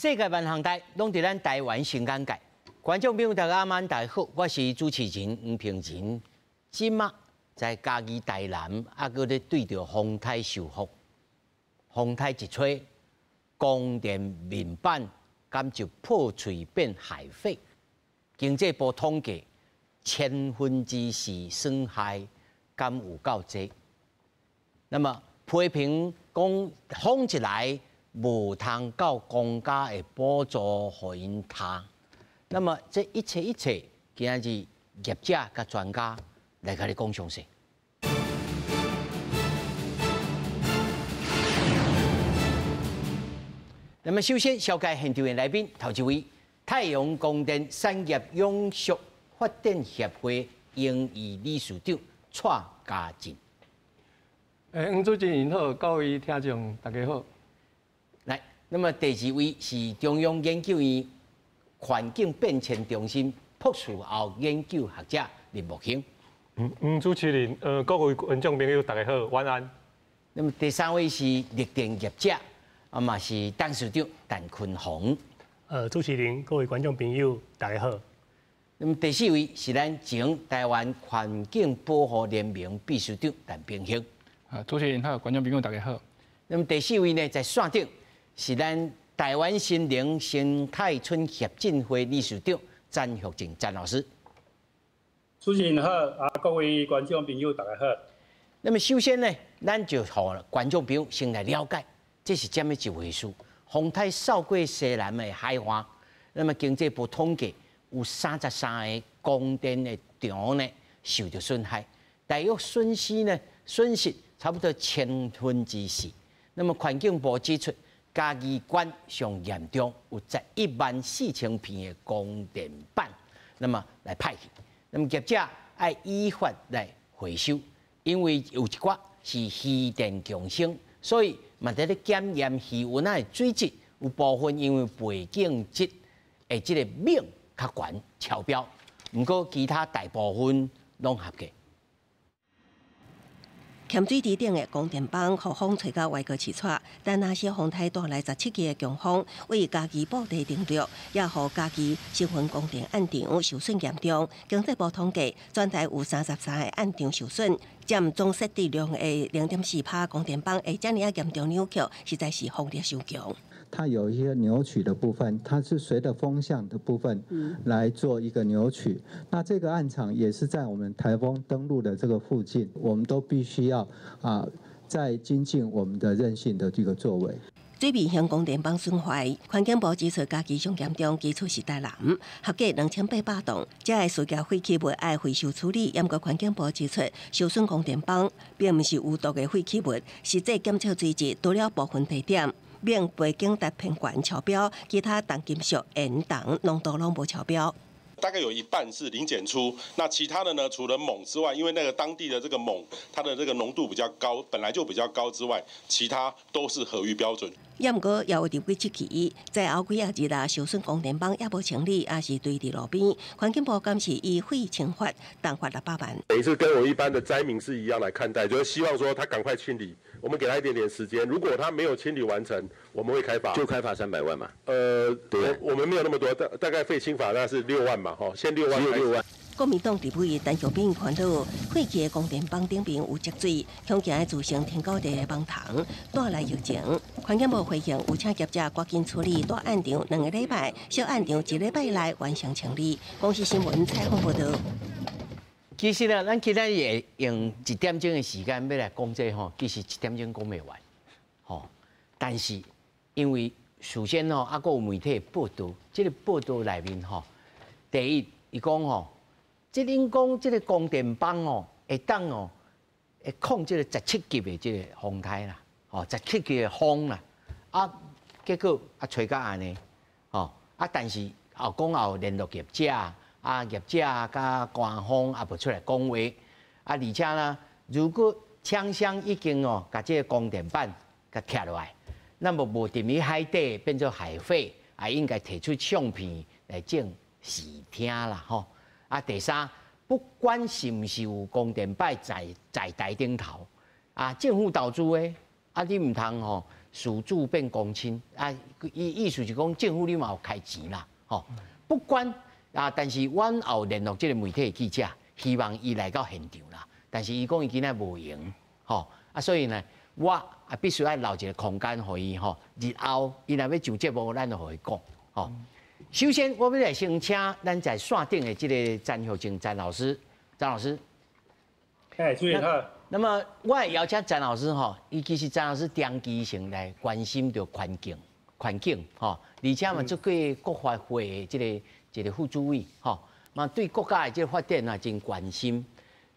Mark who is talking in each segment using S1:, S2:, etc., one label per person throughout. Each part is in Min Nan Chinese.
S1: 世界萬項代攏佇咱台灣新眼界。觀眾朋友大家晚大家好，我是主持人黃平仁。這馬在嘉義台南，猶閣咧對著風颱受福。風颱一吹，光電面板敢就破碎變海廢。經濟部統計，4‰損害敢有夠濟？那麼批評講風一來，無通到公家的補助予𪜶擔。那麼這一切一切，今仔日業者佮專家來共你講詳細。那麼首先，紹介現場的來賓，頭一位太陽光電產業永續發展協會榮譽理事長蔡家進。
S2: 黃主持人好，各位聽眾大家好。
S1: 來，那麼第二位是中央研究院環境變遷中心博士後研究學者林木興。
S3: 黃主持人，各位觀眾朋友大家好，晚安。
S1: 那麼第三位是綠電業者，啊嘛是董事長陳坤宏。
S4: 主持人，各位觀眾朋友大家好。
S1: 那麼第四位是咱前台灣環境保護聯盟秘書長陳炳興。
S5: 主持人好，觀眾朋友大家好。
S1: 那麼第四位呢，在線頂是咱台灣森林生態村協進會理事長詹玉靜詹老師。
S6: 主持人好，各位觀眾朋友大家好。
S1: 那麼首先呢，咱就予觀眾朋友先來了解，這是啥物一回事？風颱掃過西南的海岸，那麼經濟部統計有33個光電的場呢受著損害，大約損失呢損失差不多4‰。那麼環境部指出，嘉義縣上嚴重，有11萬4千片的光電板，那麼來歹去。那麼業者愛依法來回收，因為有一寡是漁電共生，所以嘛佇咧檢驗魚塭的水質，有部分因為背景質的這個錳較懸超標，毋過其他大部分攏合格。
S7: 鹹水池頂的光電板，予風吹到歪過刺掣，但若是風颱帶來17級的強風，為嘉義埔地登陸，也予嘉義新雲光電案場受損嚴重。經濟部統計，全台有33個案場受損，佔總設置量的0.4%。光電板會遮爾仔嚴重扭曲，實在是風力傷強。
S8: 它有一些扭曲的部分，它是隨著風向的部分來做一個扭曲。那這個案場也是在我們颱風登陸的這個附近，我們都必須要再精進我們的韌性的這個作為。
S7: 水面型光電板損壞，環境部指出，嘉義上嚴重，其次是台南，合計2800棟。這个事業廢棄物愛回收處理，毋過環境部指出，受損光電板並毋是有毒的廢棄物，實際檢測水質除了部分地點錳背景值偏懸超標，其他重金屬鹽銅濃度攏無超標。
S9: 大概有一半是零檢出，那其他的呢？除了錳之外，因為那個當地的這個錳，它的這個濃度比較高，本來就比較高之外，其他都是合於標準。
S7: 也毋過，也有立委質疑，在後幾仔日啊，受損光電板猶無清理，抑是堆佇路邊，環境部敢是依廢清罰，重罰600萬。
S10: 等於是跟我一般的災民是一樣來看待，就是希望說他趕快清理，我們給他一點點時間。如果他沒有清理完成，我們會開罰。
S11: 就開罰300萬嘛？
S10: 對，我們沒有那麼多，大概廢清罰那是六萬嘛，吼，先六萬。
S11: 只有六萬。
S7: 國民黨立委陳玉敏煩惱，廢棄的光電板頂面有積水，恐驚造成天高地的崩塌，帶來疫情。環境部回應，有請業者趕緊處理大案場2個禮拜，小案場1禮拜內完成清理。公視新聞採訪報導。
S1: 其實呢，咱今仔日會用一點鐘的時間欲來講這吼，其實一點鐘講袂完，吼。但是因為首先吼，猶閣有媒體報導，這個報導內面吼，第一，伊講吼，這恁講這個光電板哦，會當哦，會抗這個17級的這個風颱啦，吼，17級的風啦，啊，結果啊吹甲按呢，吼，啊，但是後講也有聯絡業者，啊，業者佮官方也無出來講話，啊，而且呢，如果廠商已經哦，共這個光電板共拆落來，那麼無沉佇海底變做海廢，啊，應該提出相片來正視聽啦，吼。啊，第三，不管是毋是有光電板在台頂頭，啊，政府投資的，啊，你毋通吼，事主變公親啊，意思是講政府你嘛有開錢啦，吼，不管啊，但是阮也有聯絡這個媒體的記者，希望伊來到現場啦，但是伊講伊今仔無閒，吼啊，所以呢，我啊必須愛留一個空間予伊吼，日後伊若欲上節目，咱就予伊講，吼。首先，我欲來先請咱在線頂的這個詹學正詹老師，詹老師。
S6: 哎，主持人好。
S1: 那麼我會邀請詹老師吼，伊其實詹老師長期性來關心著環境，環境吼，而且嘛做過國發會的這個一個副主委吼，嘛對國家的這個發展啊真關心。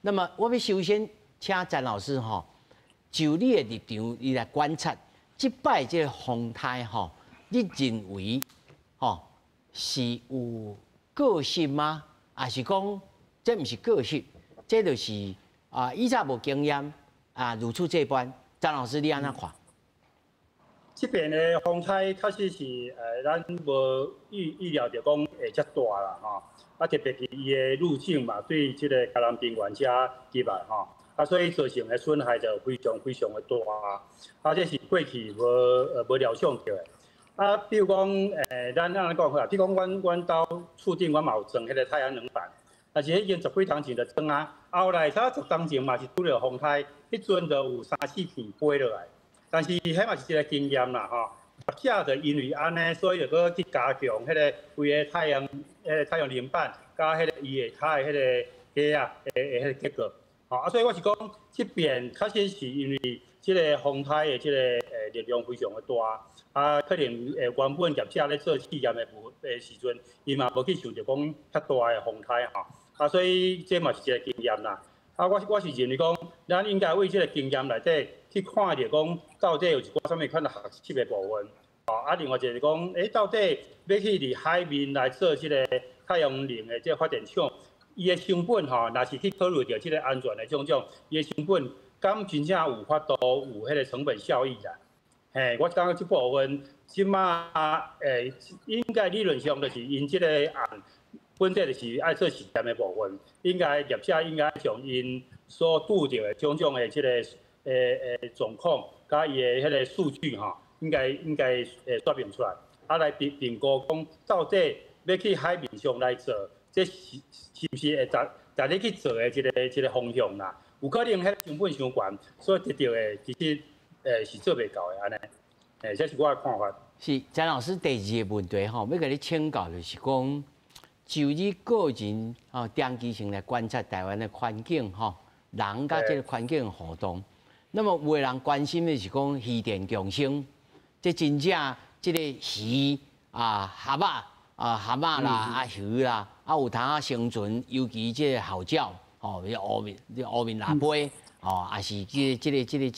S1: 那麼我欲首先請詹老師吼，就你的立場，你來觀察這擺這個風颱吼，你認為吼是有過失嗎？抑是講這毋是過失，這就是啊，以前無經驗啊，如此這般。詹老師，你按怎看？
S6: 這邊的風颱確實是咱無預料著講會遮大啦吼。啊，特別是伊的路徑嘛，對這個嘉南平原遮入來吼，啊，所以造成的損害就非常非常的大。啊，這是過去無料想著的。啊，比如講，咱按呢講好啊，比如講，阮兜厝頂阮嘛有裝彼個太陽能板，但是彼已經十幾冬前就裝啊，後來才十冬前嘛是拄著風颱，彼陣就有三四片飛落來。但是彼嘛是一個經驗啦，吼。業者就因為按呢，所以就閣去加強彼個規個太陽，彼個太陽能板，佮彼個伊下跤的彼個機仔的彼個結構。吼啊，所以我是講，這邊確實是因為這個風颱的這個力量非常的大，啊，可能原本業者咧做試驗的部的時陣，伊嘛無去想著講遐大的風颱吼，啊，所以這嘛是一個經驗啦。啊，我是認為講，咱應該為這個經驗內底去看著講，到底有一寡啥物款的學習的部分。哦，啊，另外一個是講，到底欲去佇海面來做這個太陽能的這個發電廠，伊的成本吼，若是去考慮著這個安全的種種，伊的成本敢真正有法度有彼個成本效益啦？嘿，我感覺這部分這馬應該理論上就是𪜶這個案本底就是愛做試驗的部分，應該業者應該將𪜶所拄著的種種的這個狀況，佮伊的彼個數據吼，應該說明出來，啊來評估講到底欲去海面上來做，這是毋是會值得去做的一個方向啦？有可能彼個成本傷懸，所以得著的其實是做袂到的按呢。這是我的看法。
S1: 是詹老師第二個問題吼，欲共你請教就是講，就你個人吼長期性來觀察台灣的環境吼，人佮這個環境互動，那麼有的人關心的是講漁電共生，這真正這個魚啊、蛤仔啊、蛤仔啦、啊魚啦，啊有通生存，尤其這個號角吼，這烏面蜊飛吼，抑是這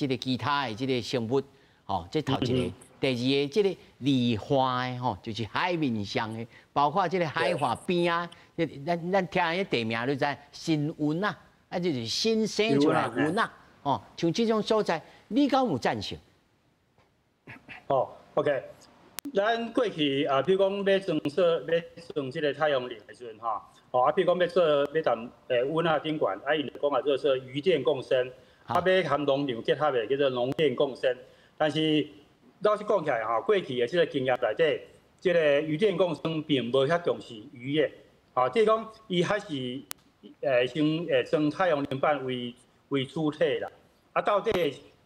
S1: 個其他的這個生物吼，這頭一個。第二個，這個離岸的吼，就是海面上的，包括這個海岸邊仔，咱聽彼地名就知新塭啊，啊就是新生出來塭啊，哦，像這種所在，你敢有贊成？
S6: 哦，OK，咱過去啊，比如講欲裝設欲裝這個太陽能的時陣吼，哦啊，比如講欲做欲踮塭仔頂懸，啊，𪜶就講啊做做漁電共生，啊，欲含農場結合的叫做農電共生，但是老實講起來吼，過去的這個經驗內底，這個漁電共生並無遐重視漁業，吼，即講伊還是先裝太陽能板為主體啦，啊，到底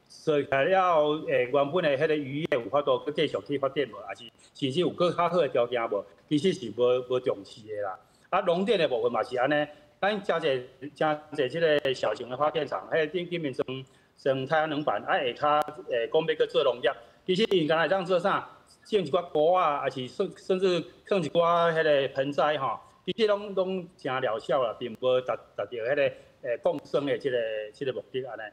S6: 做起來了後，原本的彼個漁業有法度閣繼續去發展無，抑是甚至有閣較好的條件無？其實是無重視的啦。啊，農電的部分嘛是按呢，咱誠濟誠濟這個小型的發電廠，彼頂頂面裝太陽能板，啊下跤講欲閣做農業，其實𪜶敢若會當做啥？種一寡菇仔，抑是甚至囥一寡彼個盆栽吼，其實攏誠療效啦，並無達著彼個共生的這個目的按呢。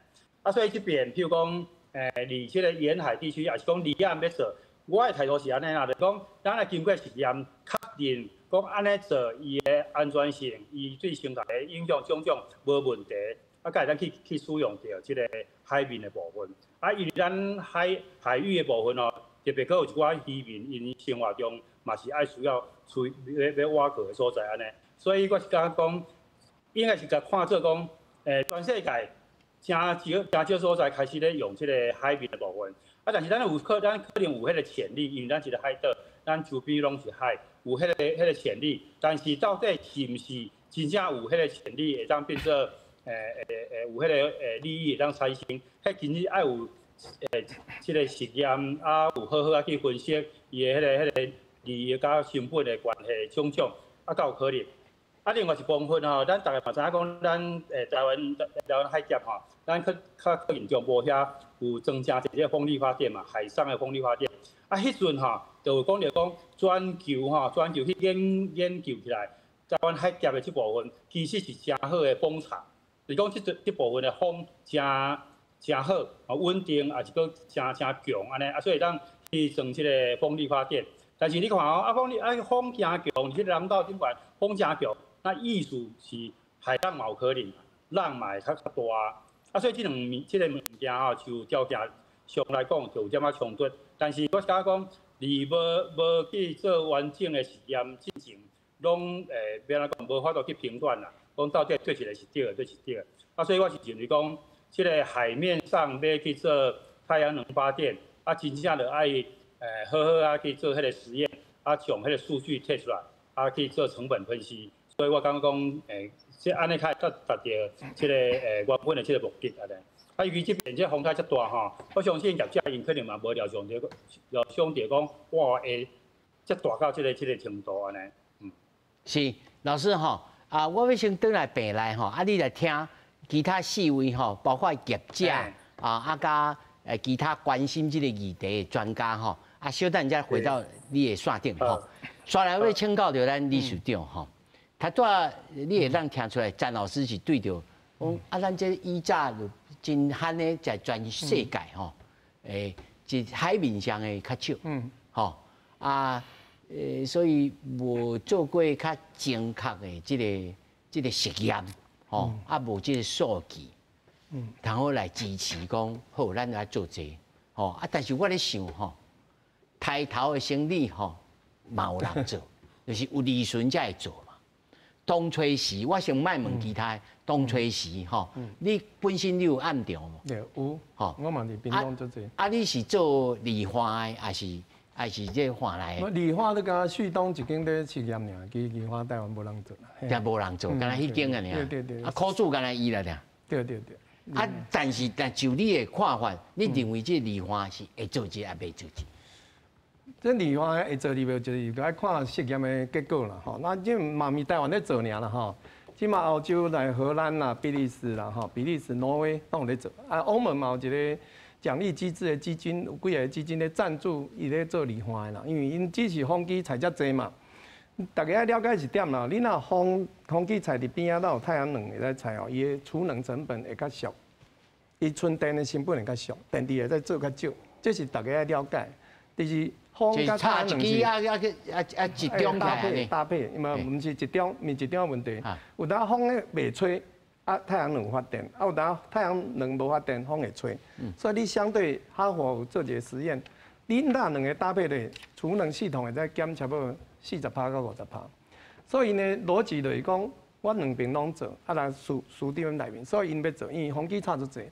S6: 啊，所以這邊譬如講，佇這個沿海地區，抑是講離岸欲做，我的態度是按呢啦，就是講，咱來經過實驗確認，講按呢做，伊的安全性，伊對生態的影響種種無問題，啊，才會當去使用著這個海面的部分。啊，因為咱海域的部分哦，特別閣有一寡漁民，𪜶生活中嘛是愛需要出欲倚靠的所在按呢，所以我是感覺講，應該是共看做講，全世界誠少誠少所在開始咧用這個海面的部分，啊，但是咱可能有彼个潛力，因為咱一個海島，咱周邊攏是海，有彼個潛力。但是到底是毋是真正有彼個潛力會當變做有彼個利益會當產生？彼其實愛有這個實驗啊，有好好啊去分析伊的彼個利益佮成本的關係種種，啊，才有可能。啊，另外一部分吼，咱逐家嘛知影講，咱台灣海峽吼，咱較較嚴重無遐有增加這個風力發電嘛，海上的風力發電。啊，彼陣吼，就有講著講全球吼，全球去研究起來，台灣海峽的這部分其實是誠好的風場，是講這部分的風誠誠好，穩定，也是閣誠誠強按呢，啊，所以當去裝這個風力發電。但是你看哦，啊風力啊風誠強，佇這個南島頂懸風誠強。那意思是海浪嘛有可能，浪嘛會較較大啊，所以這個物件吼，就條件上來講就有點仔衝突。但是我是感覺講，佇無去做完整的實驗進前，攏欲按怎講，無法度去評斷啦。講到底佗一個是對的，佗是對的。啊，所以我是認為講，這個海面上欲去做太陽能發電，啊，真正著愛好好啊去做彼個實驗，啊，將彼個數據提出來，啊，去做成本分析。所以我感覺講，這按呢較會達到這個原本的這個目的按呢。啊，尤其這邊這風颱遮大吼，我相信業者𪜶可能嘛無料想著，料想著講，哇，會遮大到這個程度按呢。嗯，
S1: 是老師吼，啊，我欲先轉來病來吼，啊，你來聽其他四位吼，包括業者啊，佮其他關心這個議題的專家吼，啊，小等再回到你的線頂吼。煞來我欲請教著咱理事長吼。頭拄仔你會當聽出來，詹老師是對著講啊，咱這以早就真罕的在全世界吼，這海面上的較少，吼啊，所以無做過較精確的這個實驗，吼啊，無這個數據，通好來支持講好，咱來做這個，吼啊，但是我咧想吼，刣頭的生理吼，嘛有人做，就是有利潤才會做。當初時，我先莫問其他。當初時吼，你本身你有暗調無？
S2: 對，有。吼，我嘛佇屏東做濟。
S1: 啊，你是做離岸的，抑是這岸內的？
S2: 離岸你敢旭東一間咧試驗爾，其實離岸台灣無人做啦。
S1: 也無人做，干焦彼間爾。
S2: 對對對。
S1: 啊，苦主干焦伊啦爾。
S2: 對對對。
S1: 啊，但是但就你的看法，你認為這離岸是會做這，抑袂做這？
S2: 這離岸會做佇袂做，就是愛看實驗的結果啦，吼。那這嘛毋是台灣咧做爾啦，吼。這馬歐洲來荷蘭啦、比利時啦、吼，比利時、挪威攏有咧做。啊，歐盟嘛有一個獎勵機制的基金，有幾个基金咧贊助伊咧做離岸的啦。因為𪜶只是風機採遮濟嘛，大家愛了解一點啦。你若風機採佇邊仔，若有太陽能會使採哦，伊的儲能成本會較俗，伊純電的成本會較俗，電池會使做較少，這是大家愛了解。就是風佮太陽能是
S1: 啊集中
S2: 搭配搭配，嘛毋是集中，毋是集中的問題。有當風咧袂吹，啊太陽能發電，啊有當太陽能無發電，風會吹。所以你相對哈佛有做一個實驗，你若兩個搭配咧，儲能系統會使減差不多40%到50%。所以呢，邏輯就是講，我兩邊攏做，啊來市場內面，所以𪜶欲做，因為風機炒足濟。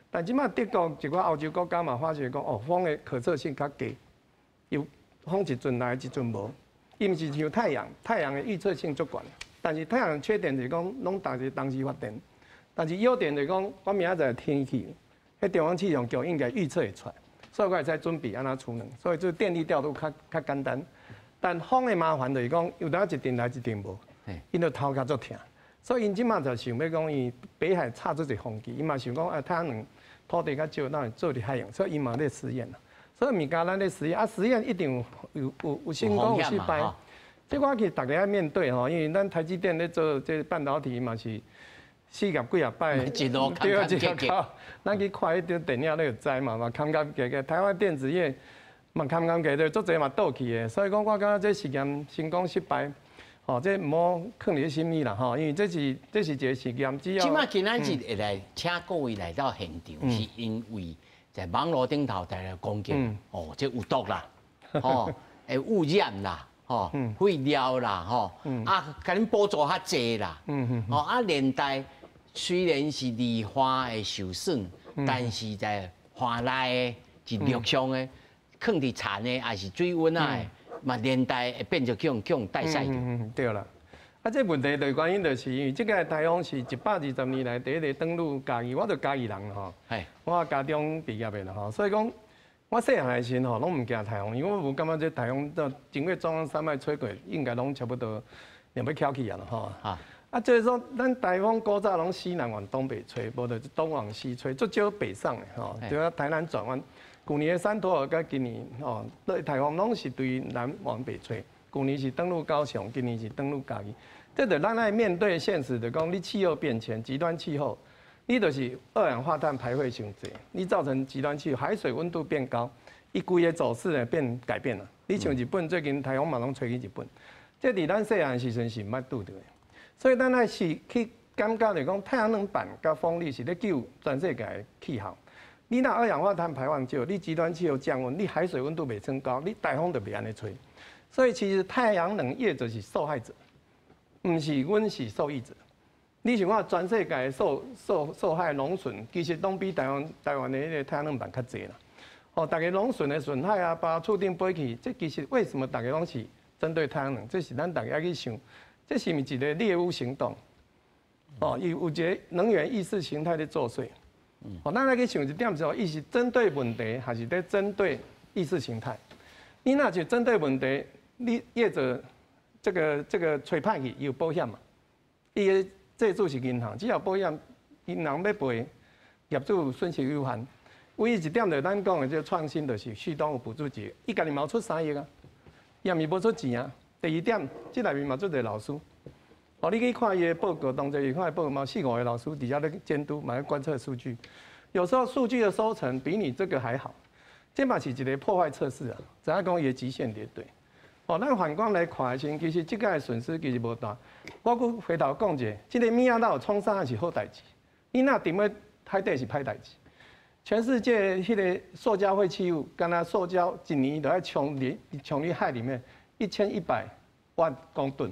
S2: 但這擺德國一寡歐洲國家嘛發覺講，哦，風的可測性較低。有風一陣來一陣無，伊毋是像太陽，太陽的預測性足懸。但是太陽缺點就是講，攏同時同時發電。但是優點就是講，我明仔載天氣，彼中央氣象局應該預測會出來，所以我會使準備按怎儲能，所以這電力調度較較簡單。但風的麻煩就是講，有當一陣來一陣無，𪜶就頭殼足疼。所以𪜶這馬就想欲講，伊北海插足濟風機，伊嘛想講啊，太陽能土地較少，咱會做佇海洋，所以伊嘛咧實驗啦。所以物件咱咧實驗，啊實驗一定有成功有失敗。這我其實逐家愛面對吼，因為咱台積電咧做這半導體嘛是四十幾啊擺，
S1: 一路坎坎結結。
S2: 咱去看彼張電影，你就知嘛，嘛坎坎結結。台灣電子業嘛坎坎結結，足濟嘛倒去的。所以講，我感覺這實驗成功失敗，吼，這毋好囥佇心裡啦，吼，因為這是一個實驗，只要。
S1: 這馬今仔日會來請各位來到現場，是因為在網路頂頭帶來攻擊，哦，這有毒啦，吼，會污染啦，吼，廢料啦，吼，啊，共恁補助較濟啦，吼，啊，連帶雖然是離岸的受損，但是在岸內的是陆上的，囥佇田的，抑是水温仔的，嘛连带會變做去予帶屎。
S2: 對啦。啊，這問題就原因就是因為這個颱風是120年來第一个登陸嘉義，我就嘉義人吼，我高中畢業的啦吼，所以講我細漢的時陣吼，攏毋驚颱風，因為我無感覺這颱風到經過中央山脈吹過，應該攏差不多兩欲翹起啊啦吼。啊，就是說咱颱風古早攏西南往東北吹，無就東往西吹，足少北上的吼，就啊台南轉彎。舊年的山陀兒佮今年吼，對颱風攏是對南往北吹。舊年是登陸高雄，今年是登陸嘉義。這就咱愛面對現實，就講你氣候變遷、極端氣候，你就是二氧化碳排放傷濟，你造成極端氣候，海水溫度變高，伊規个走勢呢變改變了。你像日本最近颱風嘛攏吹去日本，這佇咱細漢時陣是毋捌拄著的，所以咱愛是去感覺就講太陽能板佮風力是咧救全世界的氣候。你若二氧化碳排放少，你極端氣候降溫，你海水溫度袂升高，你颱風就袂按呢吹。所以其實太陽能業者是受害者，毋是阮是受益者。你想看全世界受害農損，其實攏比台灣的彼个太陽能板較濟啦。哦，逐家農損的損害啊，包括厝頂飛去，這其實為什麼逐家攏是針對太陽能？這是咱逐家愛去想，這是毋是一個獵巫行動？哦，伊有一個能源意識形態咧作祟。哦，咱來去想一點是，伊是針對問題，還是咧針對意識形態？你若是針對問題，你業者這個吹歹去，伊有保險嘛？伊的債主是銀行，只要保險，銀行欲賠，業主損失有限。唯一一點就咱講的這個創新，就是適當有補助金，伊家己嘛有出3億啊，伊也毋是無出錢啊。第二點，這內面嘛足濟老師，哦，你去看伊的報告，當這去看報告嘛，四五個老師佇遐咧監督，嘛咧觀測數據。有時候數據的收成比你這個還好，這嘛是一個破壞測試啊，知影講伊的極限佇佗。哦，咱反觀來看的時陣，其實這個損失其實無大。我閣回頭講一下，這個物仔若有沖啥是好代誌，你若沉佇海底是歹代誌。全世界彼个塑膠廢棄物，敢若塑膠一年都愛沖入海裡面1100萬公噸，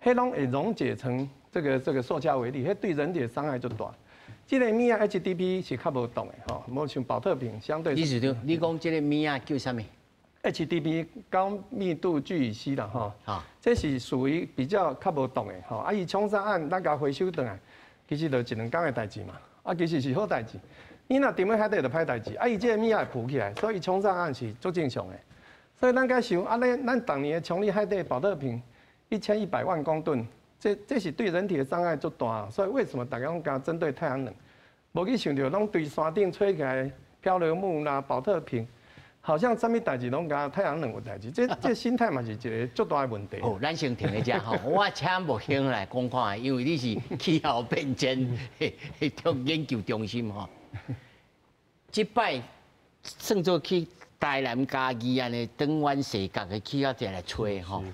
S2: 彼攏會溶解成這個塑膠微粒，彼對人體的傷害就大。這個物仔 HDPE 是較無毒的吼，無像寶特瓶相對。
S1: 理事長，你講這個物仔叫啥物？
S2: HDPE 高密度聚乙烯啦，吼，這是屬於比較較無毒的吼。啊，伊沖沙按咱共回收轉來，其實就一兩工的代誌嘛。啊，其實是好代誌。你若沉佇海底就歹代誌，啊，伊這個物仔會浮起來，所以沖沙按是足正常的。所以咱該想，啊，咱當年的沖入海底寶特瓶1100萬公噸，這是對人體的傷害足大。所以為什麼大家攏共針對太陽能？無去想著攏對山頂吹起來漂流木啦、寶特瓶。好像啥物代誌攏共太陽能有代誌，這心態嘛是一個足大的問題。
S1: 好，咱先停佇遮吼，我請木興來講看，因為你是氣候變遷迄研究中心吼。這擺算做去台南嘉義按呢轉彎踅角的氣候這來吹吼，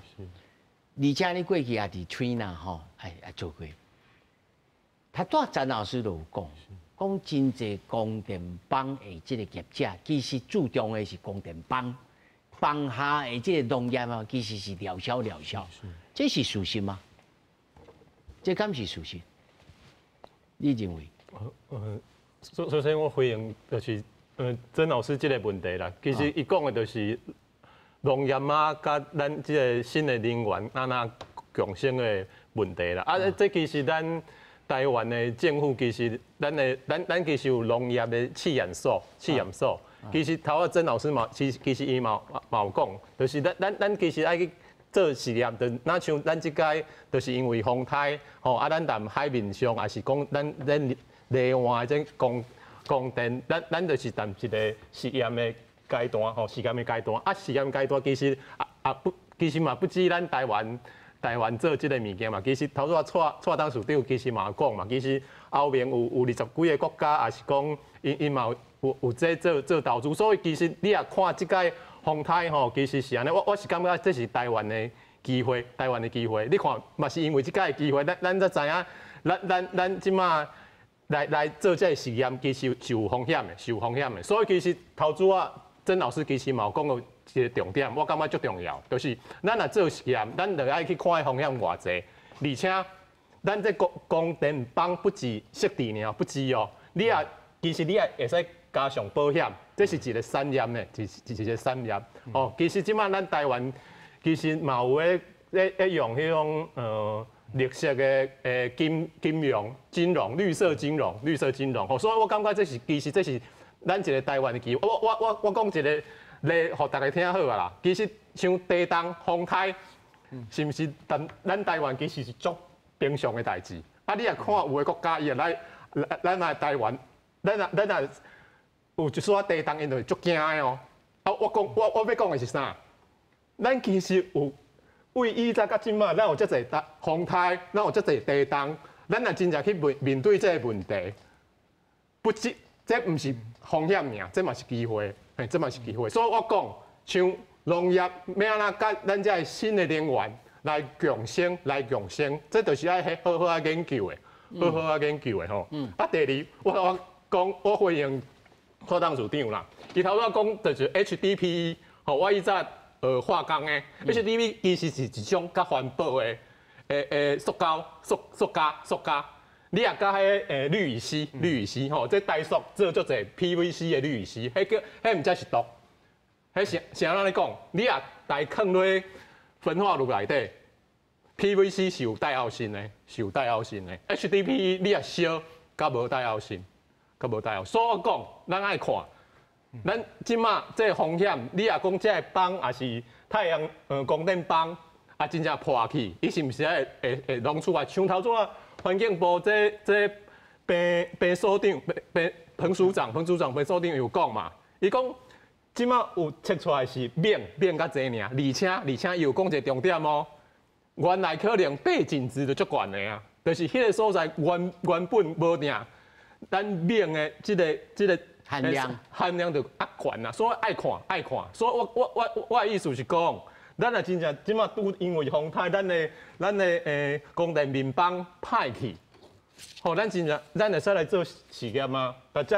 S1: 而且你過去也佇吹呐吼，哎也做過。他拄曾老師就有講。講真濟光電板的這個業者，其實注重的是光電板，板下的這個農業啊，其實是寥寥寥寥，這是事實嗎？這敢是事實？你認為？
S3: 首先我回應就是曾老師這個問題啦。其實伊講的就是農業啊，佮咱這個新的能源按怎共生的問題啦。啊，這其實咱台灣的政府其實，咱其實有農業的試驗所。其實頭仔曾老師嘛，其實伊嘛有講，就是咱其實愛去做實驗，就若像咱這擺，就是因為風颱吼，啊，咱踮海面上，也是講咱離岸這光電，咱就是踮一個實驗的階段吼，實驗的階段。啊，實驗階段其實啊啊不，其實嘛不止咱台灣做這個物件嘛，其實頭拄仔蔡董事長其實嘛有講嘛，其實歐盟有20幾个國家，也是講𪜶嘛有這做投資，所以其實你若看這擺風颱吼，其實是按呢，我是感覺這是台灣的機會，台灣的機會。你看嘛是因為這擺的機會，咱才知影，咱這馬來做這個實驗，其實是有風險的，是有風險的。所以其實頭拄仔曾老師其實嘛有講過一個重點，我感覺足重要，就是咱若做實驗，咱就愛去看彼風險偌濟，而且咱這光電板不止設置爾，不止哦，你也其實你也會使加上保險。這是一個產業呢，是一個產業。哦，其實這擺咱台灣其實嘛有咧用彼種綠色的金融、綠色金融、綠色金融。所以我感覺這是其實這是咱一個台灣的機會。我講一個例，予大家聽好啊啦。其實像地動、風颱，是毋是？咱咱台灣其實是足平常的代誌。啊，你若看有的國家，伊會來咱來台灣，咱若有一撮地動，𪜶就會足驚的哦。啊，我講我欲講的是啥？咱其實有對以前到這擺，咱有遮濟風颱，咱有遮濟地動，咱若真正去面對這個問題，不只這毋是風險爾，這嘛是機會，嘿，這嘛是機會。所以我講，像農業欲按怎佮咱這个新的能源來共生，來共生，這就是愛好好仔研究的，好好仔研究的吼。啊，第二，我講我回應柯董事長啦，伊頭拄仔講就是 HDPE，吼，我以前學化工的，HDPE 其實是一種較環保的塑膠、塑膠。你若佮彼氯乙烯、氯乙烯吼，這台塑做足濟 PVC 的氯乙烯，彼叫彼毋才是毒。彼是是按怎咧講？你若來囥落焚化爐內底，PVC 是有戴奧辛的，是有戴奧辛的。HDPE 你若燒，較無戴奧辛，較無戴奧。所以我講，咱愛看，咱這擺這個風險，你若講這个枋也是太陽光電枋，啊真正破去，伊是毋是愛會弄出來？像頭拄仔環境部這彭彭所長、彭彭署長、彭署長、彭所長有講嘛？伊講這擺有測出來是錳錳較濟爾，而且伊有講一個重點哦，原來可能背景值就足懸的啊，就是彼個所在原本無定，咱錳的這個
S1: 含量
S3: 含量就較懸啊，所以愛看愛看，所以我的意思是講，咱若真正這擺拄因為風颱，咱的光電面板歹去，吼，咱真正咱會使來做試驗啊，把這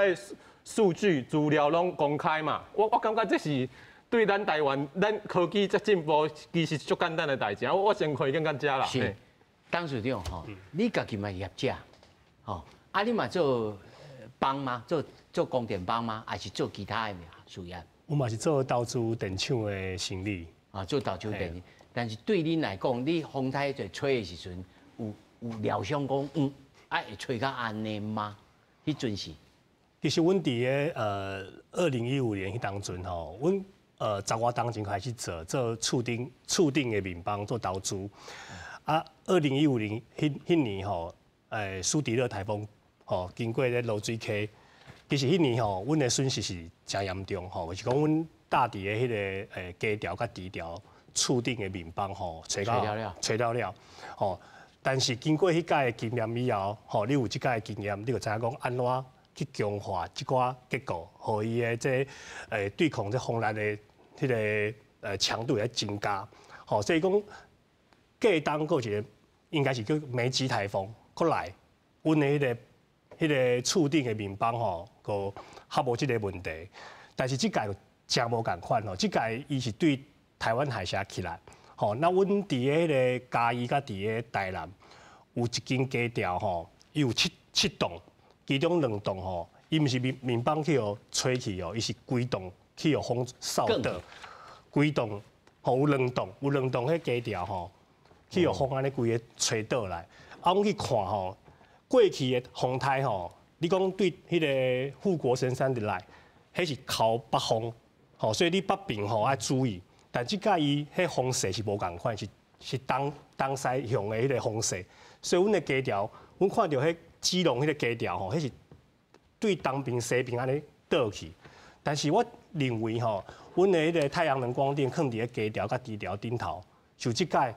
S3: 數據資料攏公開嘛。我感覺這是對咱台灣，咱科技這進步，其實足簡單的代誌。我先開講到這啦。
S1: 是，董事長吼，你家己嘛業者，吼，啊你嘛做枋嗎？做光電枋嗎？還是做其他的事業？
S4: 我嘛是做投資電廠的生意。
S1: 啊，做投資電，但是對恁來講，你風颱在吹的時陣，有料想講，啊會吹到按呢嗎？彼陣是。
S4: 其實阮佇个2015年彼當陣吼，阮十外冬前開始做厝頂的面枋做投資。啊，2015年彼年吼，蘇迪勒颱風吼，經過咧濁水溪，其實彼年吼，阮的損失是誠嚴重吼，就是講阮搭佇个彼个基橋佮支橋厝頂的面枋吼，吹到吹了了，吼。但是經過彼屆的經驗以後，吼，你有這屆的經驗，你就知影講按怎去強化這寡結構，予伊的這對抗這風力的彼个強度會增加。吼，所以講過冬閣一個應該是叫梅吉颱風閣來，阮的彼個厝頂的面枋吼，閣較無這个問題。但是這屆誠無仝款吼，這屆伊是對台灣海峽起來，吼，那阮佇彼个嘉義佮佇个台南有一間基橋吼，伊有七棟，其中兩棟吼，伊毋是面枋去予吹去哦，伊是規棟去予風掃倒，規棟吼有兩棟，有兩棟彼基橋吼，去予風按呢規个吹倒來。啊，阮去看吼，過去的風颱吼，你講對彼个護國神山入來，彼是靠北風，吼，所以你北邊吼愛注意。但這擺伊彼風勢是無仝款，是東西向的彼個風勢，所以阮的基橋，阮看著彼基隆彼個基橋吼，彼是對東邊西邊按呢倒去。但是我認為吼，阮的彼個太陽能光電囥佇个基橋佮支橋頂頭，就這擺，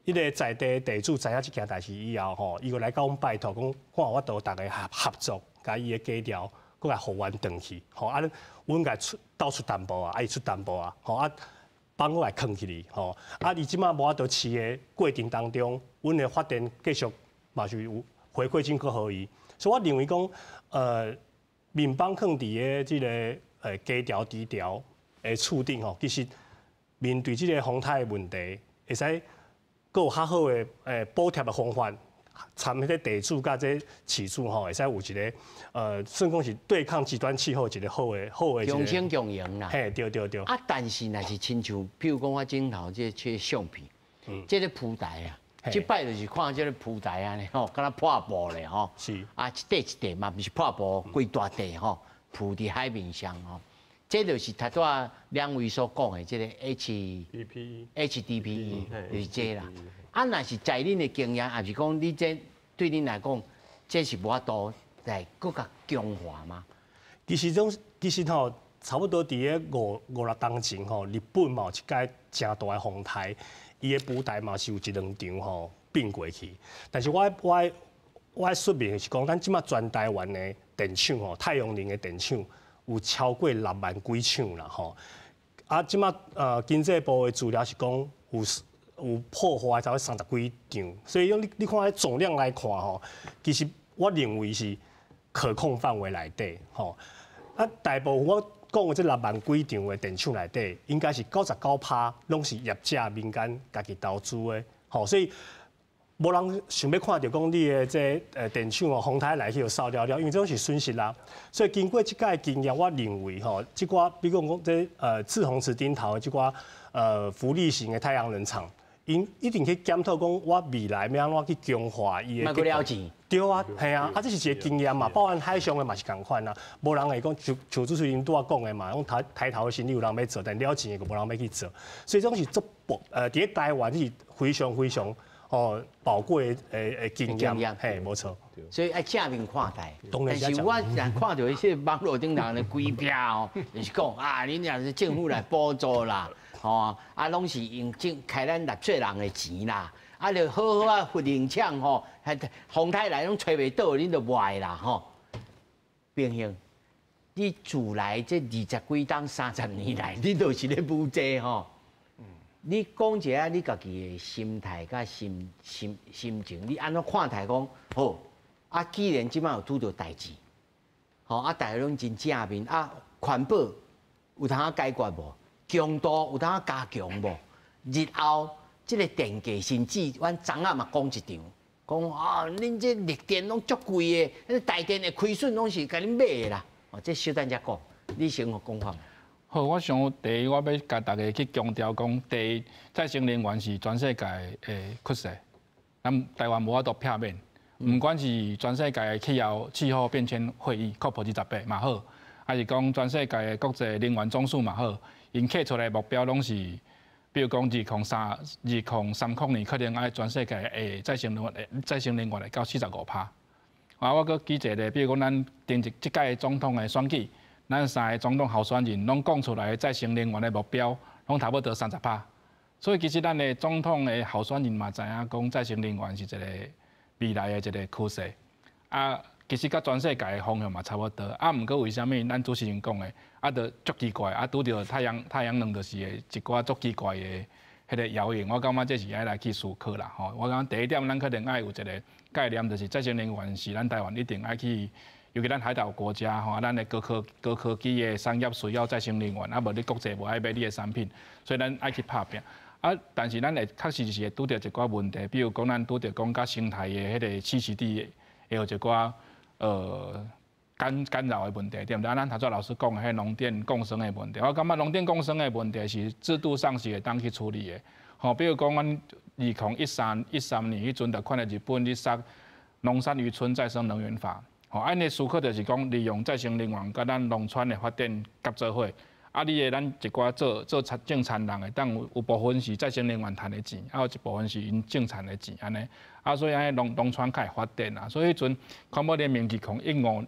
S4: 彼個在地地主知影這件代誌以後吼，伊閣來共阮拜託講，看有法度逐家合作，共伊的基橋閣來復原轉去，吼啊，阮共出鬥出淡薄仔，啊伊出淡薄仔，吼啊，枋閣來囥起去，吼啊，伊這擺無法度飼的過程當中，阮的發電繼續嘛是有回饋金閣予伊，所以我認為講，面枋囥佇个這个基橋支橋的厝頂吼，其實面對這个風颱的問題，會使閣有較好的補貼的方法，参彼个地主佮这饲主吼，会使有一个算讲是对抗极端气候一个好的
S1: 共生共赢啦。
S4: 嘿，对对对。
S1: 啊，但是若是亲像，譬如讲我顶头这切相片，这个浮台啊，这摆就是看这个浮台按呢吼，敢若破布咧吼。啊，一块一块嘛，毋是破布，规大块吼，浮伫海面上吼。这就是头拄仔两位所讲的这个
S3: HDPE
S1: HDPE 就是这啦。啊，若是在恁的经验，抑是讲你这对恁来讲，这是无法度来阁较强化吗？
S4: 其实种其实吼，差不多伫咧五六冬前吼，日本嘛有一摆诚大的风台，伊的浮台嘛是有一两场吼变过去。但是我说明的是讲，咱这马全台湾的电厂吼，太阳能的电厂有超过6万几厂啦吼。啊，这马经济部的资料是讲有破坏差不多30几场，所以讲你看总量来看吼，其实我认为是可控范围内底吼。啊，大部分我讲的这6万几场的电厂内底，应该是99%拢是业者民间家己投资的，吼，所以无人想欲看著讲你的这电厂哦，风台来去予扫了了，因为这种是损失啦。所以经过这届经验，我认为吼，这寡比如讲这赤红池顶头的这寡浮力型的太阳能厂，𪜶一定去检讨讲，我未来欲按怎去强化伊的。
S1: 莫阁了钱。
S4: 对啊，嘿啊，啊这是一个经验嘛，包含海上的嘛是仝款啊，无人会讲像像主持人拄仔讲的嘛，讲台头的生意有人欲做，但了钱的就无人欲去做，所以这种是足宝，伫咧台湾是非常非常哦宝贵的经验，嘿，无错。
S1: 所以爱正面看待。但是我若看著彼些网路顶头的规票哦，就是讲啊，恁若是政府来补助啦。吼，啊，拢是用政开咱纳税人的钱啦，啊，就好好啊，核能厂吼，风台来拢吹袂倒，恁就无爱啦吼。平兴，你自来这20几冬、30年来，你都是咧舞这吼。你讲一下你家己的心态佮心情，你按怎看待讲好？啊，既然这马有拄著代志，吼啊，大家拢真正面啊，环保有通解决无？强度有通加强无？日后这个电价甚至阮昨仔嘛讲一场，讲啊，恁这绿电拢足贵的，那台电的亏损拢是共恁买的啦。哦，这小等才讲，你先讲看。
S5: 好，我想第一，我欲共大家去强调讲，第一，再生能源是全世界的趋势，咱台湾无法度避免。毋管是全世界的气候变迁会议 COP 28嘛好，抑是讲全世界的国际能源总署嘛好，𪜶提出来的目标拢是，比如讲2030年可能爱全世界的再生能源会到45%。啊，我阁举一个，比如讲咱顶一这届总统的选举，咱三个总统候选人拢讲出来的再生能源的目标，拢差不多30%。所以其实咱的总统的候选人嘛知影讲再生能源是一个未来的一个趋势。啊，其实佮全世界的方向嘛差不多。啊，毋过为啥物咱主持人讲的，啊，就足奇怪，啊，拄著太阳能就是一寡足奇怪的彼个谣言，我感觉这是爱来去思考啦吼。我感觉第一点，咱可能爱有一个概念，就是再生能源是咱台湾一定爱去，尤其咱海岛国家吼，咱的高科技的产业需要再生能源，啊，无你国际无爱买你的产品，所以咱爱去拍拚。啊，但是咱会确实是会拄著一寡问题，比如讲咱拄著讲佮生态的彼个栖息地会有一寡干扰的问题，对毋对？啊，咱头拄老师讲的彼农电共生的问题，我感觉农电共生的问题是制度上是会当去处理的。吼，比如讲，阮2013年彼阵就看著日本咧杀农山渔村再生能源法，吼，按呢思考就是讲利用再生能源佮咱农村的发展合做伙。啊，你的咱一寡做做田种田人的，当有部分是再生能源趁的钱，啊有一部分是𪜶种田的钱，按呢，啊所以按呢农村较会发展啊。所以彼阵环保联盟2015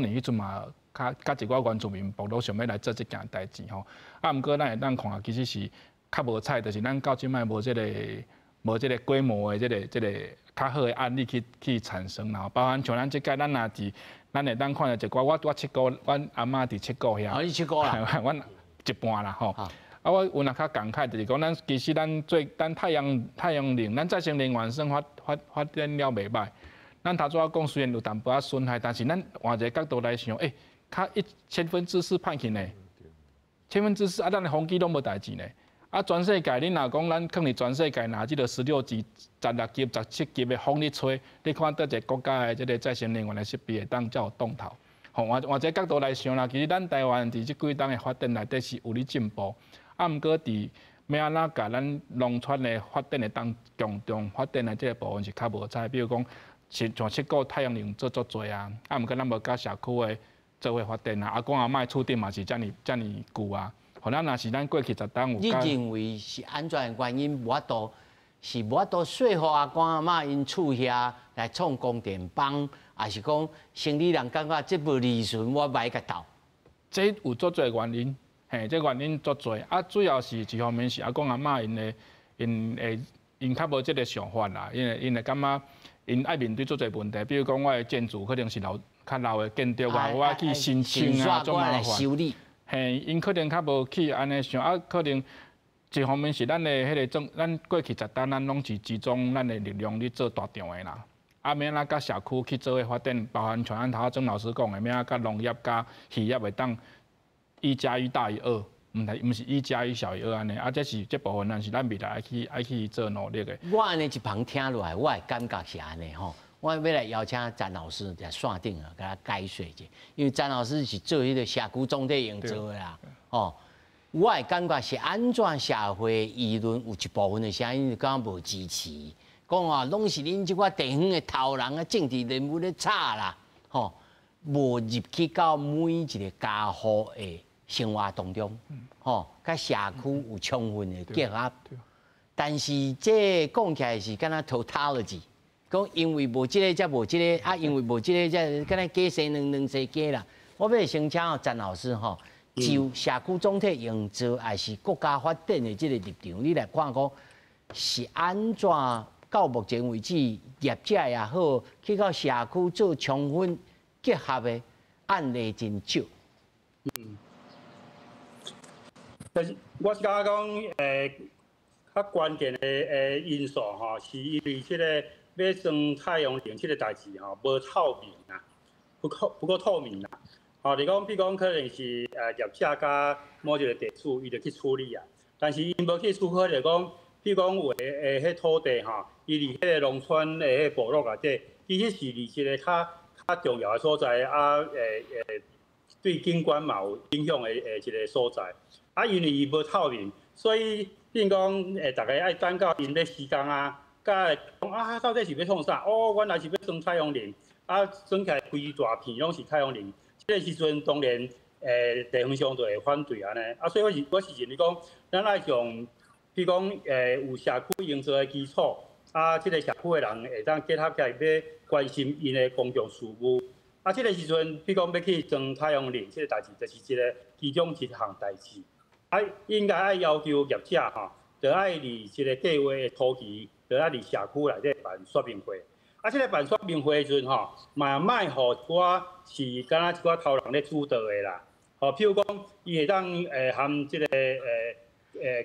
S5: 年彼阵嘛，佮一寡原住民部落想欲来做这件代志吼。啊，毋过咱会当看，其实是较无彩，就是咱到这摆无这个规模的这个较好的案例去产生啦。包含像咱这届，咱若伫咱会当看著一寡，我七股，阮阿嬷伫七股遐。
S1: 哦，你七股啦？
S5: 阮一半啦吼。啊，我有若较感慨，就是讲咱其实咱做咱太阳能，咱再生能源算发展了袂䆀。咱头拄仔讲虽然有淡薄仔损害，但是咱换一个角度来想，欸，较一千分之四歹去呢，千分之四啊，咱的风机拢无代志呢。啊，全世界你若講咱囥佇全世界，若這個16級、16級、17級的風咧吹，你看佗一個國家的這個再生能源的設備會當才有擋頭。吼，換換這個角度來想啦，其實咱台灣佇這幾冬的發展內底是有咧進步，啊，毋過佇欲按怎共咱農村的發展會當共同發展的這個部分是較無彩，比如講，像七股太陽能做足濟啊，啊，毋過咱無佮社區的做伙發展啊，阿公阿嬤厝頂嘛是遮爾遮爾舊啊。予咱若是咱過去十冬有。
S1: 你認為是按怎的原因無法度，是無法度說服阿公阿嬤𪜶厝遐來創光電板，抑是講生理人感覺這無利潤，我袂共鬥？
S5: 這有足濟原因，嘿，這原因足濟。啊，主要是一方面是阿公阿嬤𪜶的，𪜶會𪜶較無這個想法啦，因為𪜶會感覺𪜶愛面對足濟問題，比如講我的建築可能是老較老的建築啊，我愛去申請啊，足麻煩。嘿，𪜶可能較無去按呢想，啊，可能一方面是咱的彼個政，咱過去十冬咱攏是集中咱的力量咧做大場的啦，啊，欲按怎佮社區去做伙發展，包含像咱頭仔曾老師講的，欲按怎佮農業佮漁業會當一加一大於二，毋是一加一小於二按呢，啊，這是這部分咱是咱未來愛去做努力的。
S1: 我按呢一旁聽落來，我的感覺是按呢吼。我欲來邀請詹老師佇線頂啊，共我解說者，因為詹老師是做彼個社區總體營造的啦，吼。我的感覺是按怎社會輿論有一部分的聲音感覺無支持，講啊，攏是恁這寡地方的頭人啊，政治人物咧炒啦，吼，無入去到每一個家戶的生活當中，吼，佮社區有充分的結合。但是這講起來是敢若 tautology。講因為無這個才無這個，啊，因為無這個才敢若雞生卵，卵生雞啦。我欲先請詹老師吼，就社區總體營造，抑是國家發展的這個立場，你來看講是按怎到目前為止，業者也好，去到社區做充分結合的案例真少。
S6: 但是我是感覺講，較關鍵的因素吼，是因為這個。欲裝太陽能這個代誌吼，無透明啊，不夠透明啦。吼，你講，比如講，可能是業者佮某一個地主，伊就去處理啊。但是𪜶無去思考著講，比如講有的彼土地吼，伊佇彼個農村的彼部落內底，其實是佇一個較較重要的所在啊，對景觀嘛有影響的一個所在。啊，因為伊無透明，所以變講逐家愛等到𪜶欲施工啊。佮講啊，到底是欲創啥？哦，原來是欲裝太陽能，啊，裝起來規大片攏是太陽能。這個時陣當然，地方上就會反對按呢。啊，所以我是認為講，咱愛從，比如講，有社區營造的基礎，啊，這個社區的人會當結合起來，欲關心𪜶的公共事務。啊，這個時陣，比如講欲去裝太陽能，這個代誌就是一個其中一項代誌。啊，應該愛要求業者吼，著愛佇這個計劃的初期。著愛佇社區內底辦說明會，啊，這個辦說明會的時陣吼，嘛莫予一寡是敢若一寡頭人咧主導的啦，吼，譬如講，伊會當含這個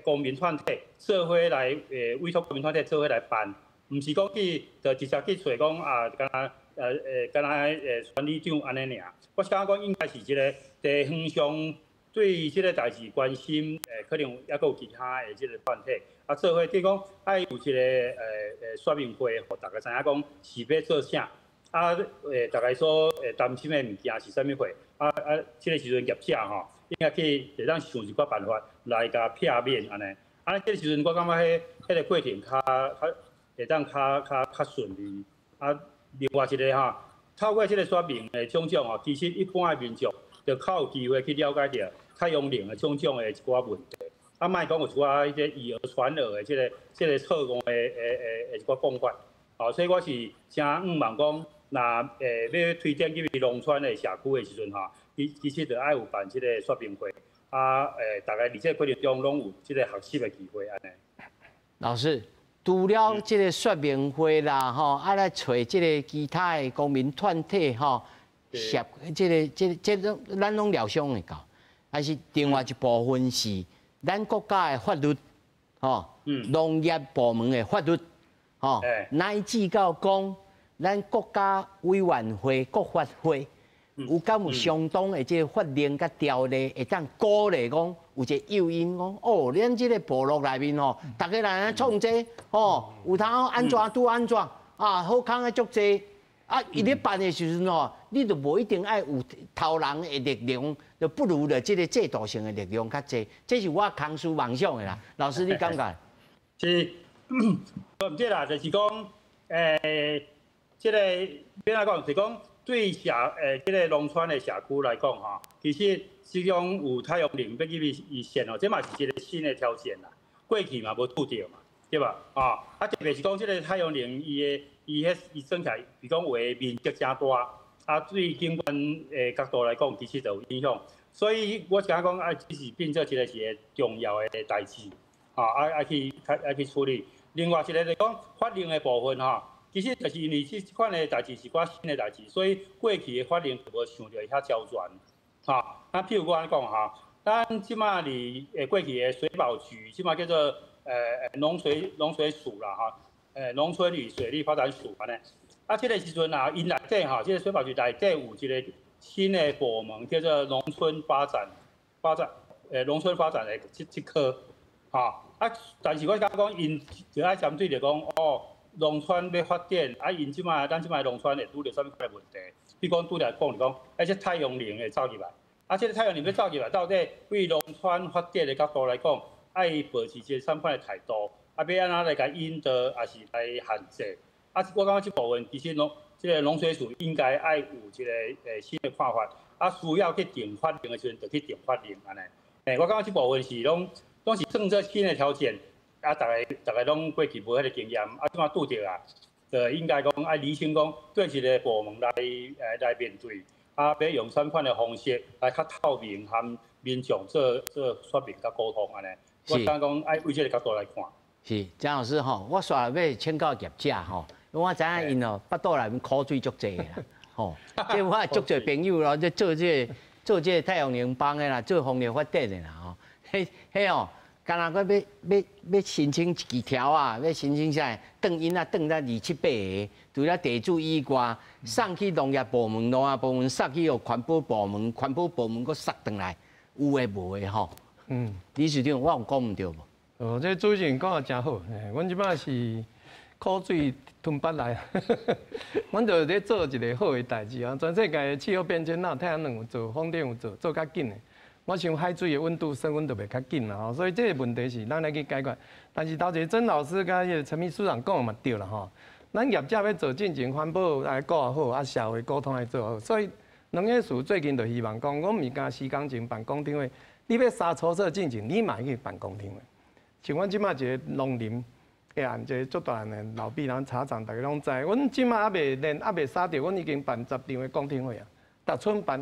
S6: 公民團體做伙來委託公民團體做伙來辦，毋是講去就直接去揣講啊，敢若村里長按呢爾。我是感覺講應該是這個地方上對這個代誌關心，可能猶閣有其他的這個團體。啊，做伙，比如講愛有一個說明會，予逐家知影講是欲做啥，啊，逐家所擔心的物件是啥物貨，啊啊，這個時陣業者吼，應該去會當想一寡辦法來共避免按呢，啊，這個時陣我感覺彼個過程較較會當較較較順利。啊，另外一個吼，透過這個說明的種種吼，其實一般的民眾就較有機會去了解著太陽能的種種的一寡問題。啊，莫講有一寡彼個以訛傳訛的這個錯誤的一寡講法，哦，所以我是誠向望講，若欲推展入去農村的社區的時陣吼，其實著愛有辦這個說明會，啊，逐家佇這個過程中攏有這個學習的機會按呢。
S1: 老師，除了這個說明會啦，吼，啊來揣這個其他的公民團體吼，協這個、這個、這種咱攏料想會到，但是另外一部分是。咱國家的法律，吼，農業部門的法律，吼，乃至到講咱國家委員會、國發會，有敢有相當的這個法令佮條例，會當鼓勵講有一個誘因講，哦，咱這個部落內面吼，逐家人來創這吼，有通按怎拄按怎啊，好康的足濟。啊，伊咧辦的時陣吼，你就無一定愛有頭人的力量，就不如了這個制度性的力量較濟。這是我空思妄想的啦。老師，你感覺？
S6: 是，毋對啦，就是講，這個欲按怎講，是講對這個農村的社區來講吼，其實這種有太陽能欲入去伊線吼，這嘛是一個新的挑戰啦。過去嘛無拄著嘛，對吧？啊，特別是講這個太陽能，伊的伊彼伊算起來，比如講有的面積誠大，啊，對景觀的角度來講，其實就有影響。所以我感覺講，啊，這是變做一個是個重要的代誌，吼，啊愛去處理。另外一個就是講法令的部分吼，其實就是因為這款的代誌是較新的代誌，所以過去的法令就無想著遐周全，吼。啊，譬如我按呢講吼，咱這馬佇過去的水保局，這馬叫做農水署啦，吼。農村與水利發展署按呢，啊，這個時陣啊，𪜶內底吼，這個水保局內底有一個新的部門叫做農村發展的這科，吼，啊，但是我感覺講，𪜶就愛針對著講，哦，農村欲發展，啊，𪜶這馬咱這馬農村會拄著啥物款的問題？比如講拄著講是講，啊，這太陽能會走入來，啊，這個太陽能欲走入來，到底對農村發展的角度來講，愛保持一個啥物款的態度？啊，欲按怎來共引導，抑是來限制？啊，我感覺這部分其實這個農水署應該愛有一個新的看法。啊，需要去定法令的時陣，就去定法令按呢。我感覺這部分是攏是算做新的條件。啊，逐家攏過去無彼個經驗，啊，這馬拄著啊，就應該講愛釐清講對一個部門來面對，啊，欲用啥物款的方式來較透明和民眾做說明佮溝通按呢。我感覺講愛為這個角度來看。
S1: 是曾老師吼，我煞欲請教業者吼，我知影𪜶哦，腹肚內面苦水足濟的啦，吼，這我足濟朋友咯，這做這個太陽能板的啦，做風力發電的啦，吼，彼彼哦，敢若閣欲申請一支條啊，欲申請啥？斷𪜶啊，斷了二七八个，除了地主以外，送去農業部門，農業部門送去予環保部門，環保部門閣捒轉來，有的無的吼。理事長，我有講毋對無？
S2: 哦，這主持人講得誠好，阮這擺是苦水吞腹內，阮就咧做一個好的代誌啊！全世界的氣候變遷，哪有太陽能有做，風電有做，做較緊的。我想海水的溫度升溫就袂較緊啦吼，所以這個問題是咱來去解決。但是頭一个曾老師佮彼個陳秘書長講的嘛對啦吼，咱業者欲做進前環保來顧好，啊社會溝通來做好。所以農業署最近就希望講，阮毋是干時工前辦公聽會，你欲沙粗作進前，你嘛去辦公聽會。像阮這馬一个農林的案，一个足大的老畢人茶廠，大家攏知。阮這馬猶未練，猶未沙著，阮已經辦10場的公聽會啊，逐村辦，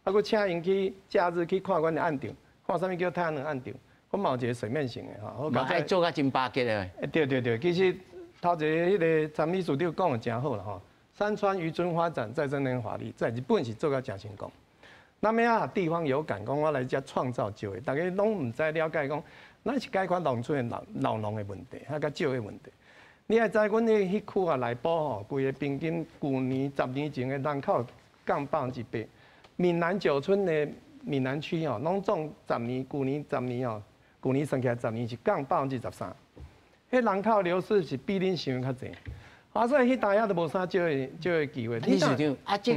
S2: 啊，閣請𪜶去假日去看阮的案場，看啥物叫太陽能案場。阮嘛有一個水面型的吼。
S1: 嘛愛做甲真巴結的。
S2: 對對對，其實頭一個彼個陳秘書長講的誠好啦吼。山川漁村發展再生能源法律在日本是做甲誠成功。咱欲按地方有感，講我來遮創造就業，大家攏毋知了解講。咱是解決農村的老農的問題，還較少的問題。你愛知阮彼區啊內埔吼，規个平均舊年10年前的人口降8%。閩南九村的閩南區吼，攏總十年，舊年十年吼，舊年算起來十年是降13%。彼人口流失是比恁想的較濟。啊，所以彼當遐都無啥少的機會。
S1: 理事長，啊，這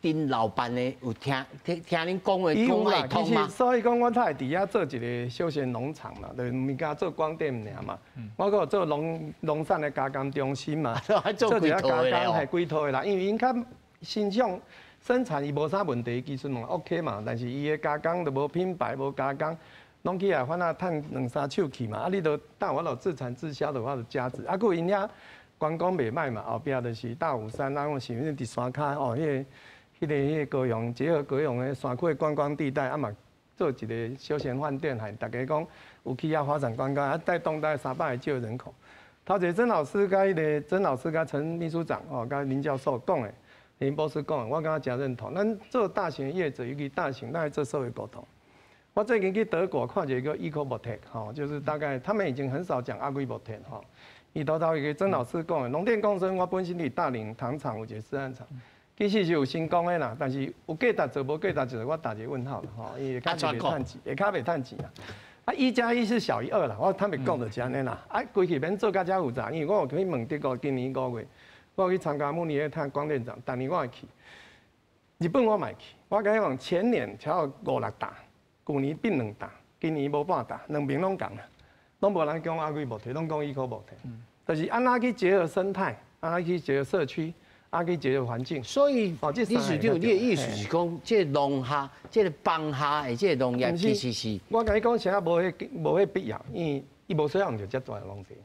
S1: 陣老辦的有聽恁講話講會通嗎？
S2: 其實所以講，我才會佇遐做一個休閒農場嘛，就是毋是干做光電爾嘛。我閣有做農產的加工中心嘛，
S1: 做一個加
S2: 工係規套的啦。因為𪜶較欣賞生產伊無啥問題，技術嘛 OK 嘛，但是伊的加工就無品牌，無加工，攏起來反正趁兩三手去嘛。啊，你都當我就自產自銷的話就價值。啊，閣𪜶遐。觀光袂䆀嘛，後壁就是大武山，啊，我是佇山跤哦，彼個高雄結合高雄的山區的觀光地帶，啊嘛做一個休閒飯店，還大家講有去遐發展觀光，啊帶動大概300個少人口。頭一个曾老師佮彼個曾老師佮陳秘書長哦，佮林教授講的，林博士講的，我感覺誠認同。咱做大型業者，尤其大型，咱愛做社會溝通。我最近去德國看一個 Ecobotec 吼，就是大概他們已經很少講 Agribotec 吼。伊頭頭一個曾老師講的，農電共生，我本身佇大嶺糖廠有一個試案場，其實是有成功的啦，但是有價值做無價值做，我打一個問號啦吼，因為較袂趁錢，會較袂趁錢啊。啊，1加1是小於2啦，我坦白講就是按呢啦。啊，規氣免做甲遮複雜，因為我有去問德國，今年5月，我有去參加慕尼黑太陽光電展，逐年我會去。日本我嘛會去，我共你講前年才有五六棟，舊年變兩棟，今年無半棟，兩邊攏仝啦，攏無人講阿貴無提，攏講伊可無提。就是按怎去結合生態，按怎去結合社區，按怎去結合環境。
S1: 所以，理事長，你的意思是講，這個農下、這個放下的這個農業，其實是……
S2: 我共你講，啥無彼必要，因為伊無需要用著遮大的農地。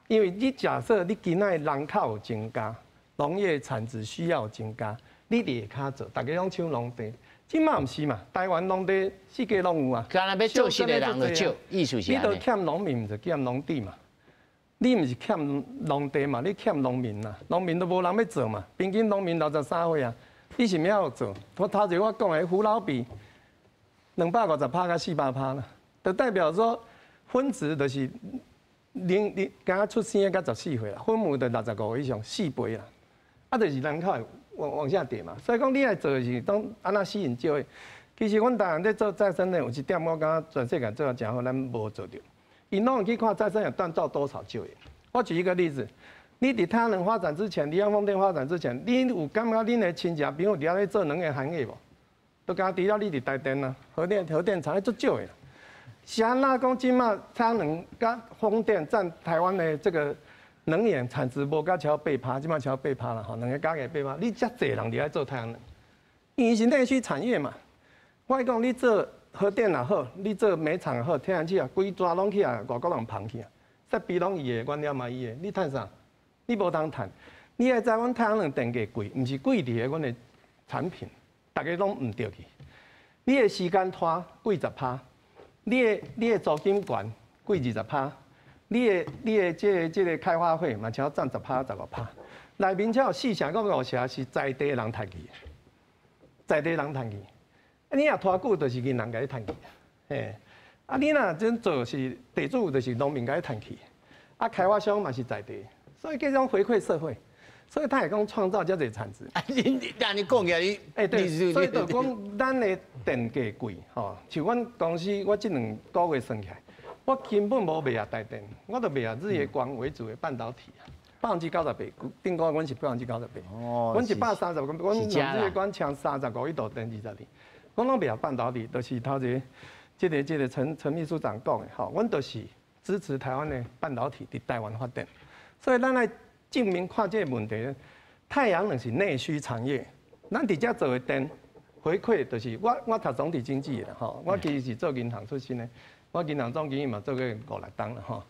S2: 因為你假設你今仔人口增加，農業產值需要增加，你佇下跤做，大家攏搶農地。這馬毋是嘛？台灣農地四界攏有啊。
S1: 干焦欲做事的人就少，意思是
S2: 你都欠農民，毋是欠農地嘛？你毋是欠農地嘛？你欠農民啊，農民都無人欲做嘛。平均農民63歲啊，你是欲按怎做？我頭前我講的扶老比250%佮400%啦，就代表說分子就是恁剛出生的佮14歲啦，分母就65以上4倍啦，啊，就是人口會往下跌嘛。所以講你愛做的是當按怎吸引就業。其實阮台灣咧做再生能源有一點，我感覺全世界做得誠好，咱無做著。𪜶攏會去看再生能源創造多少就業。我舉一個例子，你佇太陽能發展之前，離岸風電發展之前，你有感覺恁的親戚朋友佇遐咧做能源行業無？都敢除了你佇台電啊，核電廠足少的。是按怎講？這馬太陽能佮風電佔台灣的這個能源產值無甲超8%，這馬超八趴啦，吼，兩個加起來八趴。你遮濟人佇遐做太陽能，因為是內需產業嘛。我講你做核電也好，你做煤廠也好，天然氣啊，規逝攏去啊，外國人捧去啊，設備攏伊的，原料嘛伊的，你趁啥？你無通趁。你愛知阮太陽能電價貴，毋是貴佇個阮的產品，逐家攏毋著去。你的時間拖貴10%，你的租金懸貴20%，你的這個開發費嘛，超佔10%15%。內面才有四成到五成是在地人趁去，在地人趁去。你若拖久，就是銀行共你趁去。嘿，啊，你若真做是地主，就是農民共你趁去。啊，開發商嘛是在地，所以叫做回饋社會。所以他會講創造遮濟產值。
S1: 啊，你按呢講起來，你
S2: 欸對，所以就講咱的電價貴，吼，像阮公司，我這兩個月算起來，我根本無賣予台電，我就賣予日月光為主的半導體啊，98%，頂個月阮是98%。哦，阮130個，阮日月光搶35億度電20年，我攏賣予半導體，就是頭一個這個陳秘書長講的，吼，阮就是支持台灣的半導體佇台灣發展，所以咱來證明看這個問題，太陽能是內需產業，咱佇遮做的電回饋，就是我讀總體經濟的吼，我其實是做銀行出身的，我銀行總經理嘛做過五六冬啦吼。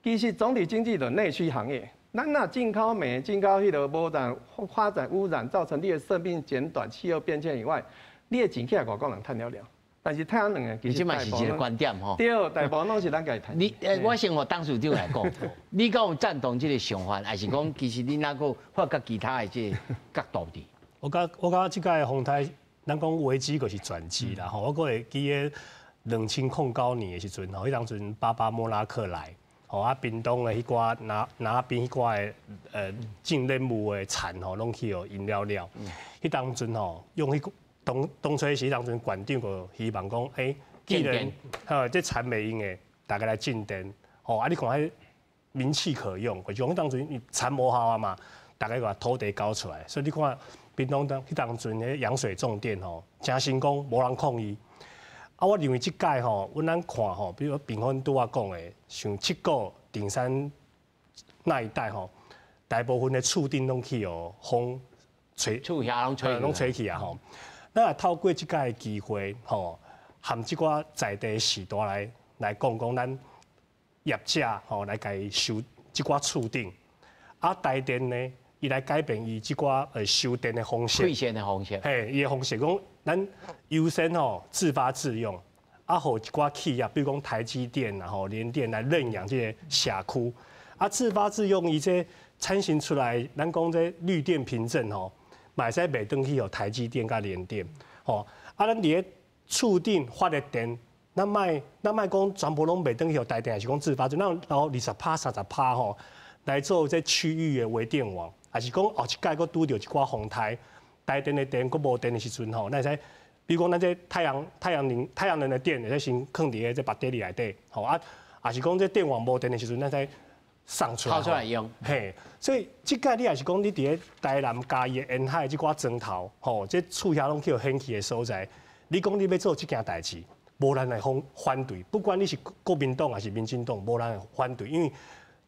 S2: 其實總體經濟就內需行業，咱若進口煤、進口彼個無但發展污染，造成你的壽命減短、氣候變遷以外，你的錢去予外國人趁了了。但是太陽能的其實
S1: 這嘛是一個觀點吼。
S2: 對，大部分攏是咱家己趁。
S1: 你，我先予董事長來講，你敢有贊同這個想法，還是講其實你哪閣發覺其他的這個角度佇？
S4: 我感覺這擺風颱，咱講危機就是轉機啦吼。我閣會記得2009年的時陣吼，彼當陣巴巴莫拉克來，吼啊，屏東的彼寡那那邊彼寡的進任務的田吼，攏去予淹了了。彼當陣吼，用彼當初時當陣縣長就希望講，欸，既然吼這田袂用的，大家來種電，吼啊！你看彼民氣可用，就是講彼當陣田無效啊嘛，大家把土地交出來，所以你看屏東當彼當陣彼揚水種電吼，誠成功，無人抗議。啊，我認為這擺吼，阮咱看吼，比如平芬拄仔講的，像七股、頂山那一帶吼，大部分的厝頂攏去予風吹，
S1: 厝遐攏吹，
S4: 攏吹去啊吼。咱也透過這擺的機會，吼，含這寡在地序大來講講，咱業者吼來共伊收這寡厝頂，啊，台電呢，伊來改變伊這寡收電的方式，
S1: 配線的方式，
S4: 嘿，伊的方式講，咱優先吼自發自用，啊，予一寡企業，比如講台積電啊，吼聯電來認養這個社區，啊，自發自用伊這產生出來，咱講這綠電憑證吼。嘛會使賣轉去予台積電佮聯電，吼啊！咱佇咧厝頂發的電，咱莫講全部攏賣轉去予台電，還是講自發，就咱留20%、30%吼來做這區域的微電網。抑是講後一擺閣拄著一寡風颱，台電的電閣無電的時陣吼，咱會使，比如講咱這太陽能的電會使先囥佇咧這別底內底，吼啊，抑是講這電網無電的時陣，咱使送出來，
S1: 掏出來用。
S4: 嘿，所以這擺你若是講你佇咧台南嘉義的沿海這寡磚頭，吼，這厝遐攏去予掀去的所在，你講你欲做這件代誌，無人會反對，不管你是國民黨抑是民進黨，無人會反對，因為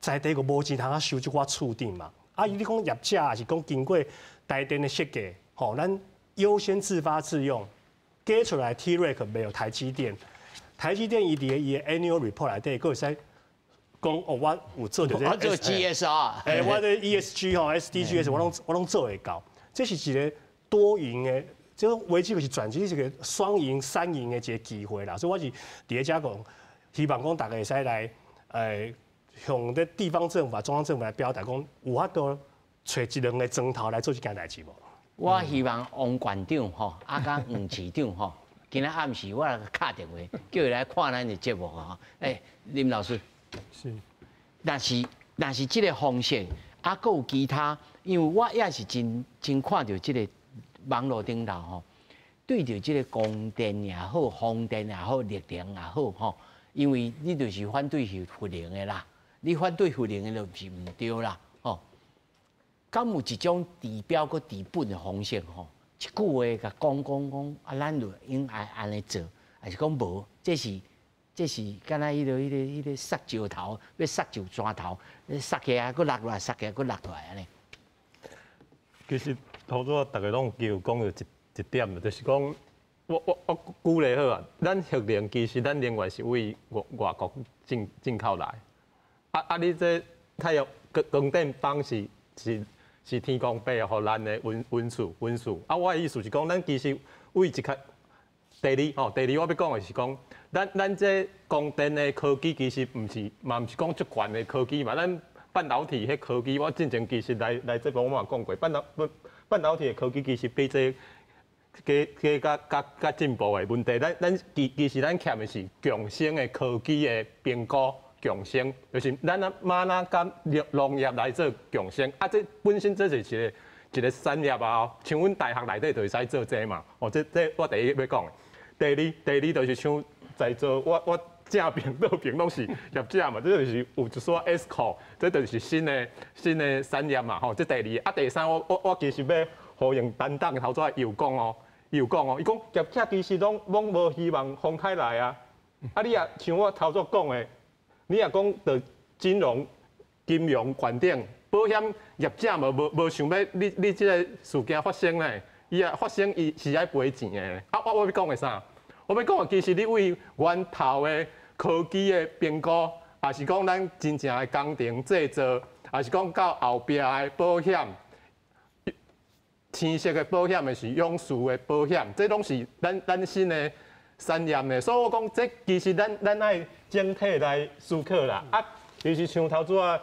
S4: 在地閣無錢通啊收這寡厝頂嘛。啊，你講業者抑是講經過台電的設計，吼，咱優先自發自用，給出來 T-rate 沒有台積電，台積電伊佇咧伊的 annual report 內底，閣會使講哦，我有做著這個，
S1: 我做 GSR，
S4: 欸，我這 ESG 吼 SDGs 我攏做會到，這是一個多贏的，這種危機就是轉機，是一個雙贏、三贏的一個機會啦。所以我是佇咧遮講，希望講大家會使來，向這地方政府、中央政府來表達講，有法度揣一兩个磚頭來做這件代誌無？
S1: 我希望王館長吼，啊佮黃市長吼，今仔暗時我來敲電話，叫伊來看咱的節目吼。欸，林老師。
S2: 是，
S1: 若是這个方式，啊，閣有其他，因為我也是真真看著這个網路頂頭吼，對著這個光電也好，風電也好，綠能也好吼，因為你就是反對核能的啦，你反對核能的就是毋對啦，吼。敢有一種治標閣治本的方式吼？一句話共講講講，啊，咱就應該按呢做，抑是講無？這是敢若彼個捒石頭，欲捒石磚頭，捒起來閣落落來，捒起來閣落落來按呢。
S3: 其實頭拄仔逐家攏有機會講著一點，就是講我舉例好啊，咱核能其實咱另外是為外國進口來，啊你這太陽光電板是天公伯予咱的恩賜。啊，我的意思是講，咱其實為一較第二吼，第二我欲講的是講，咱這光電的科技其實毋是嘛，毋是講足懸的科技嘛。咱半導體彼科技，我進前其實來節目我嘛講過，半導體的科技其實比這加加較較較進步的問題。咱其實咱欠的是共生的科技的評估。共生就是咱啊，馬那佮農業來做共生啊，這本身這就是一個產業啊。像阮大學內底就會使做這嘛。哦，這我第一欲講的。第二就是像在座我正爿倒爿攏是業者嘛，這就是有一撮 ESCO，這就是新的產業嘛。吼，這第二啊，第三我其實欲呼應陳董頭拄仔又講哦，又講哦，伊講業者其實攏無希望風颱來啊。啊，你也像我頭拄講的。你若講著金融觀點，保險業者嘛無想欲你這个事件發生咧，伊若發生伊是愛賠錢的。啊，我欲講的啥？我欲講的其實你為源頭的科技的評估，抑是講咱真正的工程製造，抑是講到後壁的保險，青色的保險的是永續的保險，這攏是咱新的產業呢。所以我講，這其實咱愛整體來思考啦。啊，其實像頭拄仔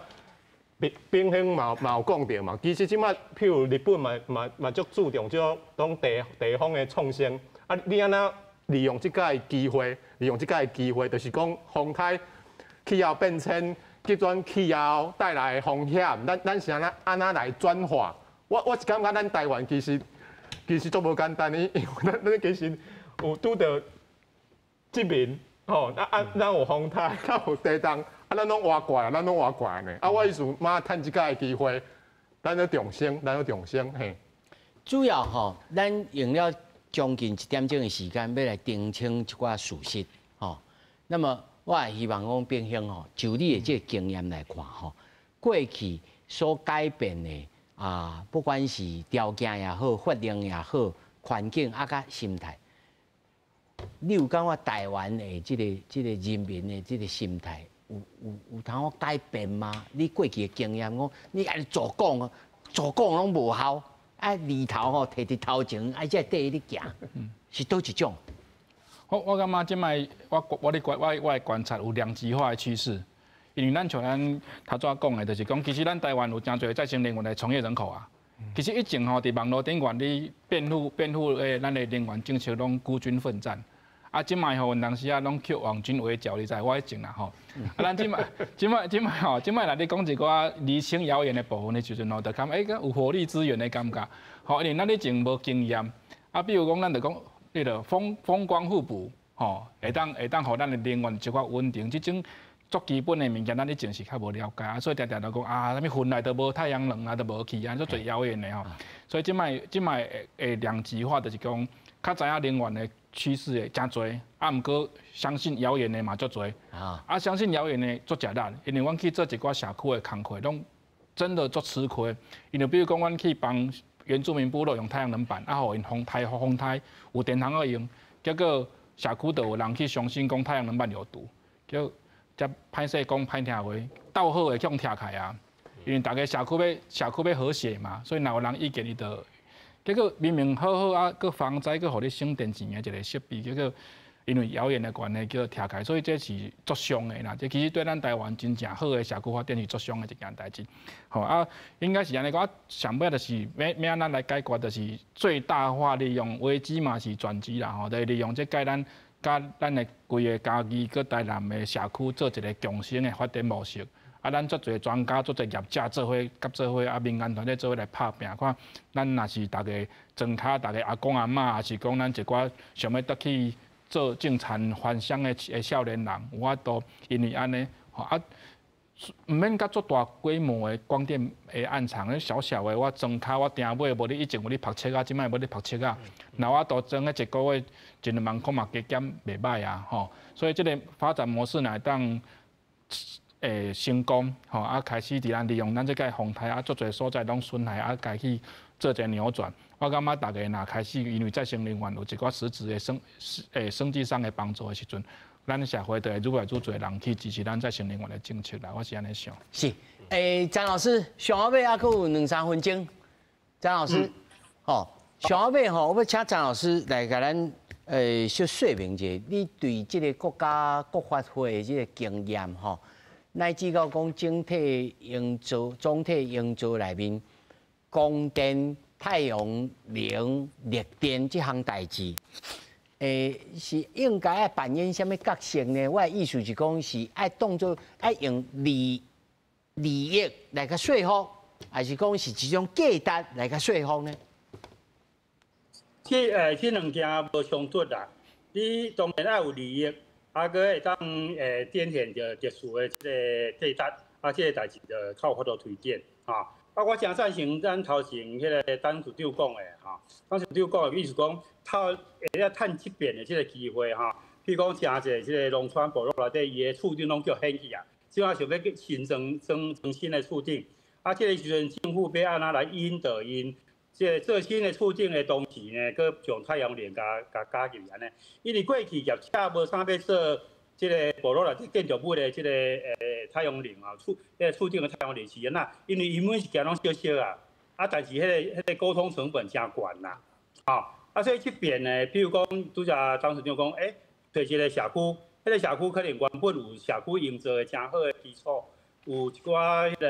S3: 炳興嘛有講著嘛，其實這擺譬如日本嘛足注重這種地方的創新。啊，你按怎利用這個機會？利用這個機會，就是講風颱氣候變遷、極端氣候帶來的風險，咱是按怎來轉化？我是感覺咱台灣其實足無簡單的，因為咱其實有拄著殖民，吼，啊，咱有風颱，咱有地動，啊，咱攏活過來，咱攏活過來呢。啊，我意思嘛，趁這個機會，咱咧重生，咱咧重生，嘿。
S1: 主要吼，咱用了將近一點鐘的時間，欲來澄清一寡事實，吼。那麼，我也希望講炳興吼，就你的這個經驗來看吼，過去所改變的啊，不管是條件也好，法令也好，環境啊，佮心態，你有感覺台灣的這個人民的這個心態有通改變嗎？你過去的經驗講，你按呢做講，做講攏無效，啊，犁頭吼提佇頭前，愛才會綴咧行，是佗一種？
S5: 我感覺這擺我咧觀我我的觀察有兩極化的趨勢，因為咱像咱頭拄仔講的，就是講其實咱台灣有誠濟再生能源的從業人口啊。其實以前吼佇網路頂懸咧辯護的咱的能源政策攏孤軍奮戰。啊，這擺吼，有當時啊，攏叫網軍圍剿，你知我彼前啦吼。啊，咱這擺、這擺、這擺吼，這擺若你講一寡釐清謠言的部分的時陣吼，就感覺欸，有火力支援的感覺。吼，因為咱以前無經驗。啊，比如講，咱就講，彼個風光互補，吼，會當予咱的能源一寡穩定。這種足基本的物件，咱以前是較無了解，啊，所以定定就講啊，啥物雲內都無太陽能啊，都無去啊，足濟謠言的吼。所以這擺這擺會兩極化，就是講較知影能源的趨勢的誠濟，啊，毋過相信謠言的嘛足濟，啊，相信謠言的足食力，因為阮去做一寡社區的工課，攏真的足吃虧。因為比如講，阮去幫原住民部落用太陽能板，啊，予𪜶風颱有電通好用，結果社區就有人去相信講太陽能板有毒，叫才歹勢講歹聽話，鬥好的去予拆開啊，因為大家社區欲和諧嘛，所以若有人意見伊就。結果明明好好啊，閣防災，閣予你省電錢的一個設備，結果因為謠言的關係叫拆開，所以這是足傷的啦。這其實對咱台灣真正好的社區發展是足傷的一件代誌。吼啊，應該是按呢講，上尾就是欲按怎來解決，就是最大化利用危機嘛是轉機啦。吼，就是利用這屆咱佮咱的規个嘉義閣台南的社區做一個共生的發展模式。啊，咱足濟專家、足濟業者做伙，佮做伙啊，民間團體做伙來拍拚，看咱若是逐个莊跤，逐个阿公阿嬤，抑是講咱一寡想欲倒去做種田返鄉的少年人，有法度因為按呢，吼啊，毋免佮足大規模的光電的案場，小小的我莊跤我埕尾，無你以前有咧曝粟仔，這擺無咧曝粟仔，若我都裝彼一個月一兩萬箍嘛加減袂䆀啊，吼，所以這个發展模式若會當會成功，吼啊，開始佇咱利用咱這个風颱啊，足濟所在攏損害啊，共去做一个扭轉。我感覺大家若開始因為再生能源有一寡實質的生計上的幫助的時陣，咱社會就會愈來愈濟人去支持咱再生能源的政策啦。我是按呢想。
S1: 是，張老師，上後尾猶閣有兩三分鐘，張老師，吼，上後尾吼，我欲請張老師來共咱小說明一下，你對這个國家國發會的這个經驗吼。乃至到講整體營造、總體營造內面，光電、太陽能、綠電這項代誌，是應該愛扮演啥物角色呢？我的意思是講，是愛當做愛用利益來共說服，還是講是一種價值來共說服呢？
S6: 這兩件無衝突啦。你當然愛有利益。啊，閣會當展現著特殊的這个價值，啊，這个代誌就較有法度推展，吼。啊，我誠贊成咱頭前彼个董事長講的，吼。董事長講的意思講，透會使趁這遍的這个機會，吼。譬如講，誠濟這个農村部落內底，伊的厝頂攏叫掀去啊，這擺想欲新裝裝裝新的厝頂，啊，這个時陣政府欲按怎來引導𪜶？這个做新的厝頂的同時呢，閣將太陽能共加入按呢。因為過去業者無啥欲做這个部落內底建築物的這个太陽能啊，彼个厝頂的太陽能是按怎？因為伊每一件攏小小啊，啊，但是彼个溝通成本誠懸啦，吼，啊，所以這邊呢，比如講，拄才董事長講，欸，揣一个社區，彼个社區可能原本有社區營造的誠好的基礎，有一寡彼个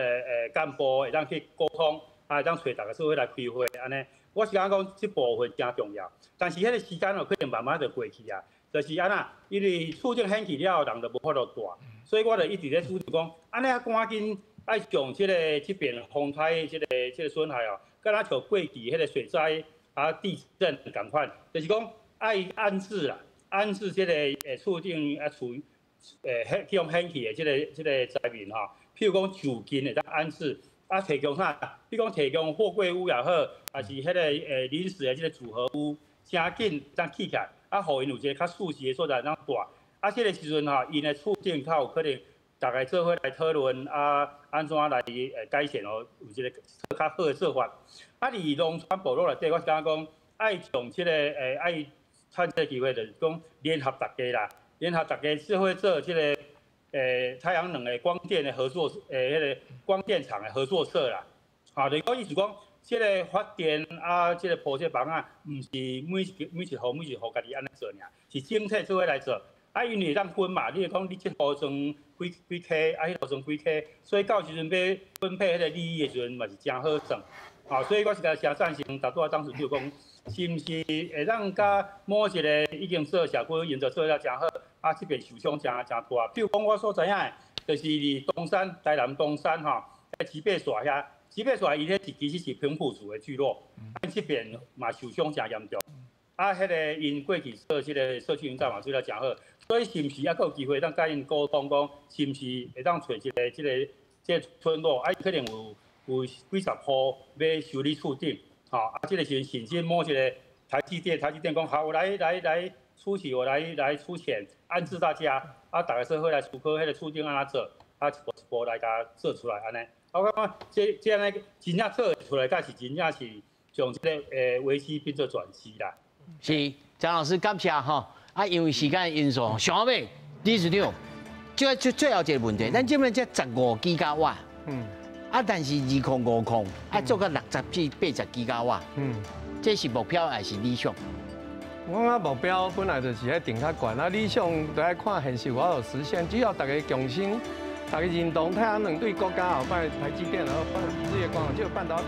S6: 幹部會當去溝通。啊，會當揣逐家做伙來開會按呢，我是感覺講這部分誠重要，但是彼个時間哦，可能慢慢就過去啊。就是按怎，因為厝頂掀去了後，人就無法度住，所以我就一直咧主張講，按呢趕緊愛將這个這遍風颱這个損害哦，敢若像過去彼个水災啊、地震仝款，就是講愛安置啦，安置這个厝頂啊厝去予掀去的這个災民吼，譬如講就近會當安置。啊，提供啥？比如講提供貨櫃屋也好，抑是彼个臨時的這个組合屋，誠緊當起起來，啊，予𪜶有一个較舒適的所在通住。啊，這个時陣吼，𪜶的厝頂較有可能逐家做伙來討論啊，按怎來改善哦，有一个較好的做法。啊，佇農村部落內底，我是感覺講愛將這个愛趁這个機會，就是講聯合逐家啦，聯合逐家做伙做這个太陽能的光電的合作，彼个光電廠的合作社啦，吼，就是講意思講，這个發電啊，這个鋪這个網仔，毋是每一戶每一戶家己按呢做爾，是整體做伙來做。啊，因為會當分嘛，你會講你這戶裝幾幾塊，啊，彼戶裝幾塊，所以到時陣欲分配彼个利益的時陣嘛是誠好算。吼，所以我是誠贊成，頭拄仔董事長講，是毋是會當佮某一个已經做社區營造做了誠好，啊這邊受傷誠誠大。比如講，我所知影的，就是佇東山、台南東山吼，喺吉貝沙遐，吉貝沙伊彼是其實是平埔族的聚落，啊這邊嘛受傷誠嚴重。啊，彼个𪜶過去做這个社區營造嘛做了誠好，所以是毋是猶閣有機會當佮𪜶溝通講，是毋是會當揣一个這個村落，啊可能有幾十戶欲收佇厝頂。吼，啊，這个時陣甚至某一个台積電，台積電講好，我來出錢，我來出錢安置大家，啊，大家做伙來思考，彼个厝頂按怎做，啊，一步一步來共做出來按呢。我感覺這按呢真正做出來，才是真正是將這个危機變做轉機啦。
S1: 是，張老師感謝吼，啊，因為時間因素，上尾理事長，最後一個問題，咱這擺才15吉瓦，啊，但是2050，啊，做到60至80吉瓦，這是目標還是理想？
S2: 我感覺目標本來就是愛定較懸，啊，理想就愛看現實有法度實現。只要大家共心，大家認同太陽能對國家後擺台積電，然後日月光，這個半導體。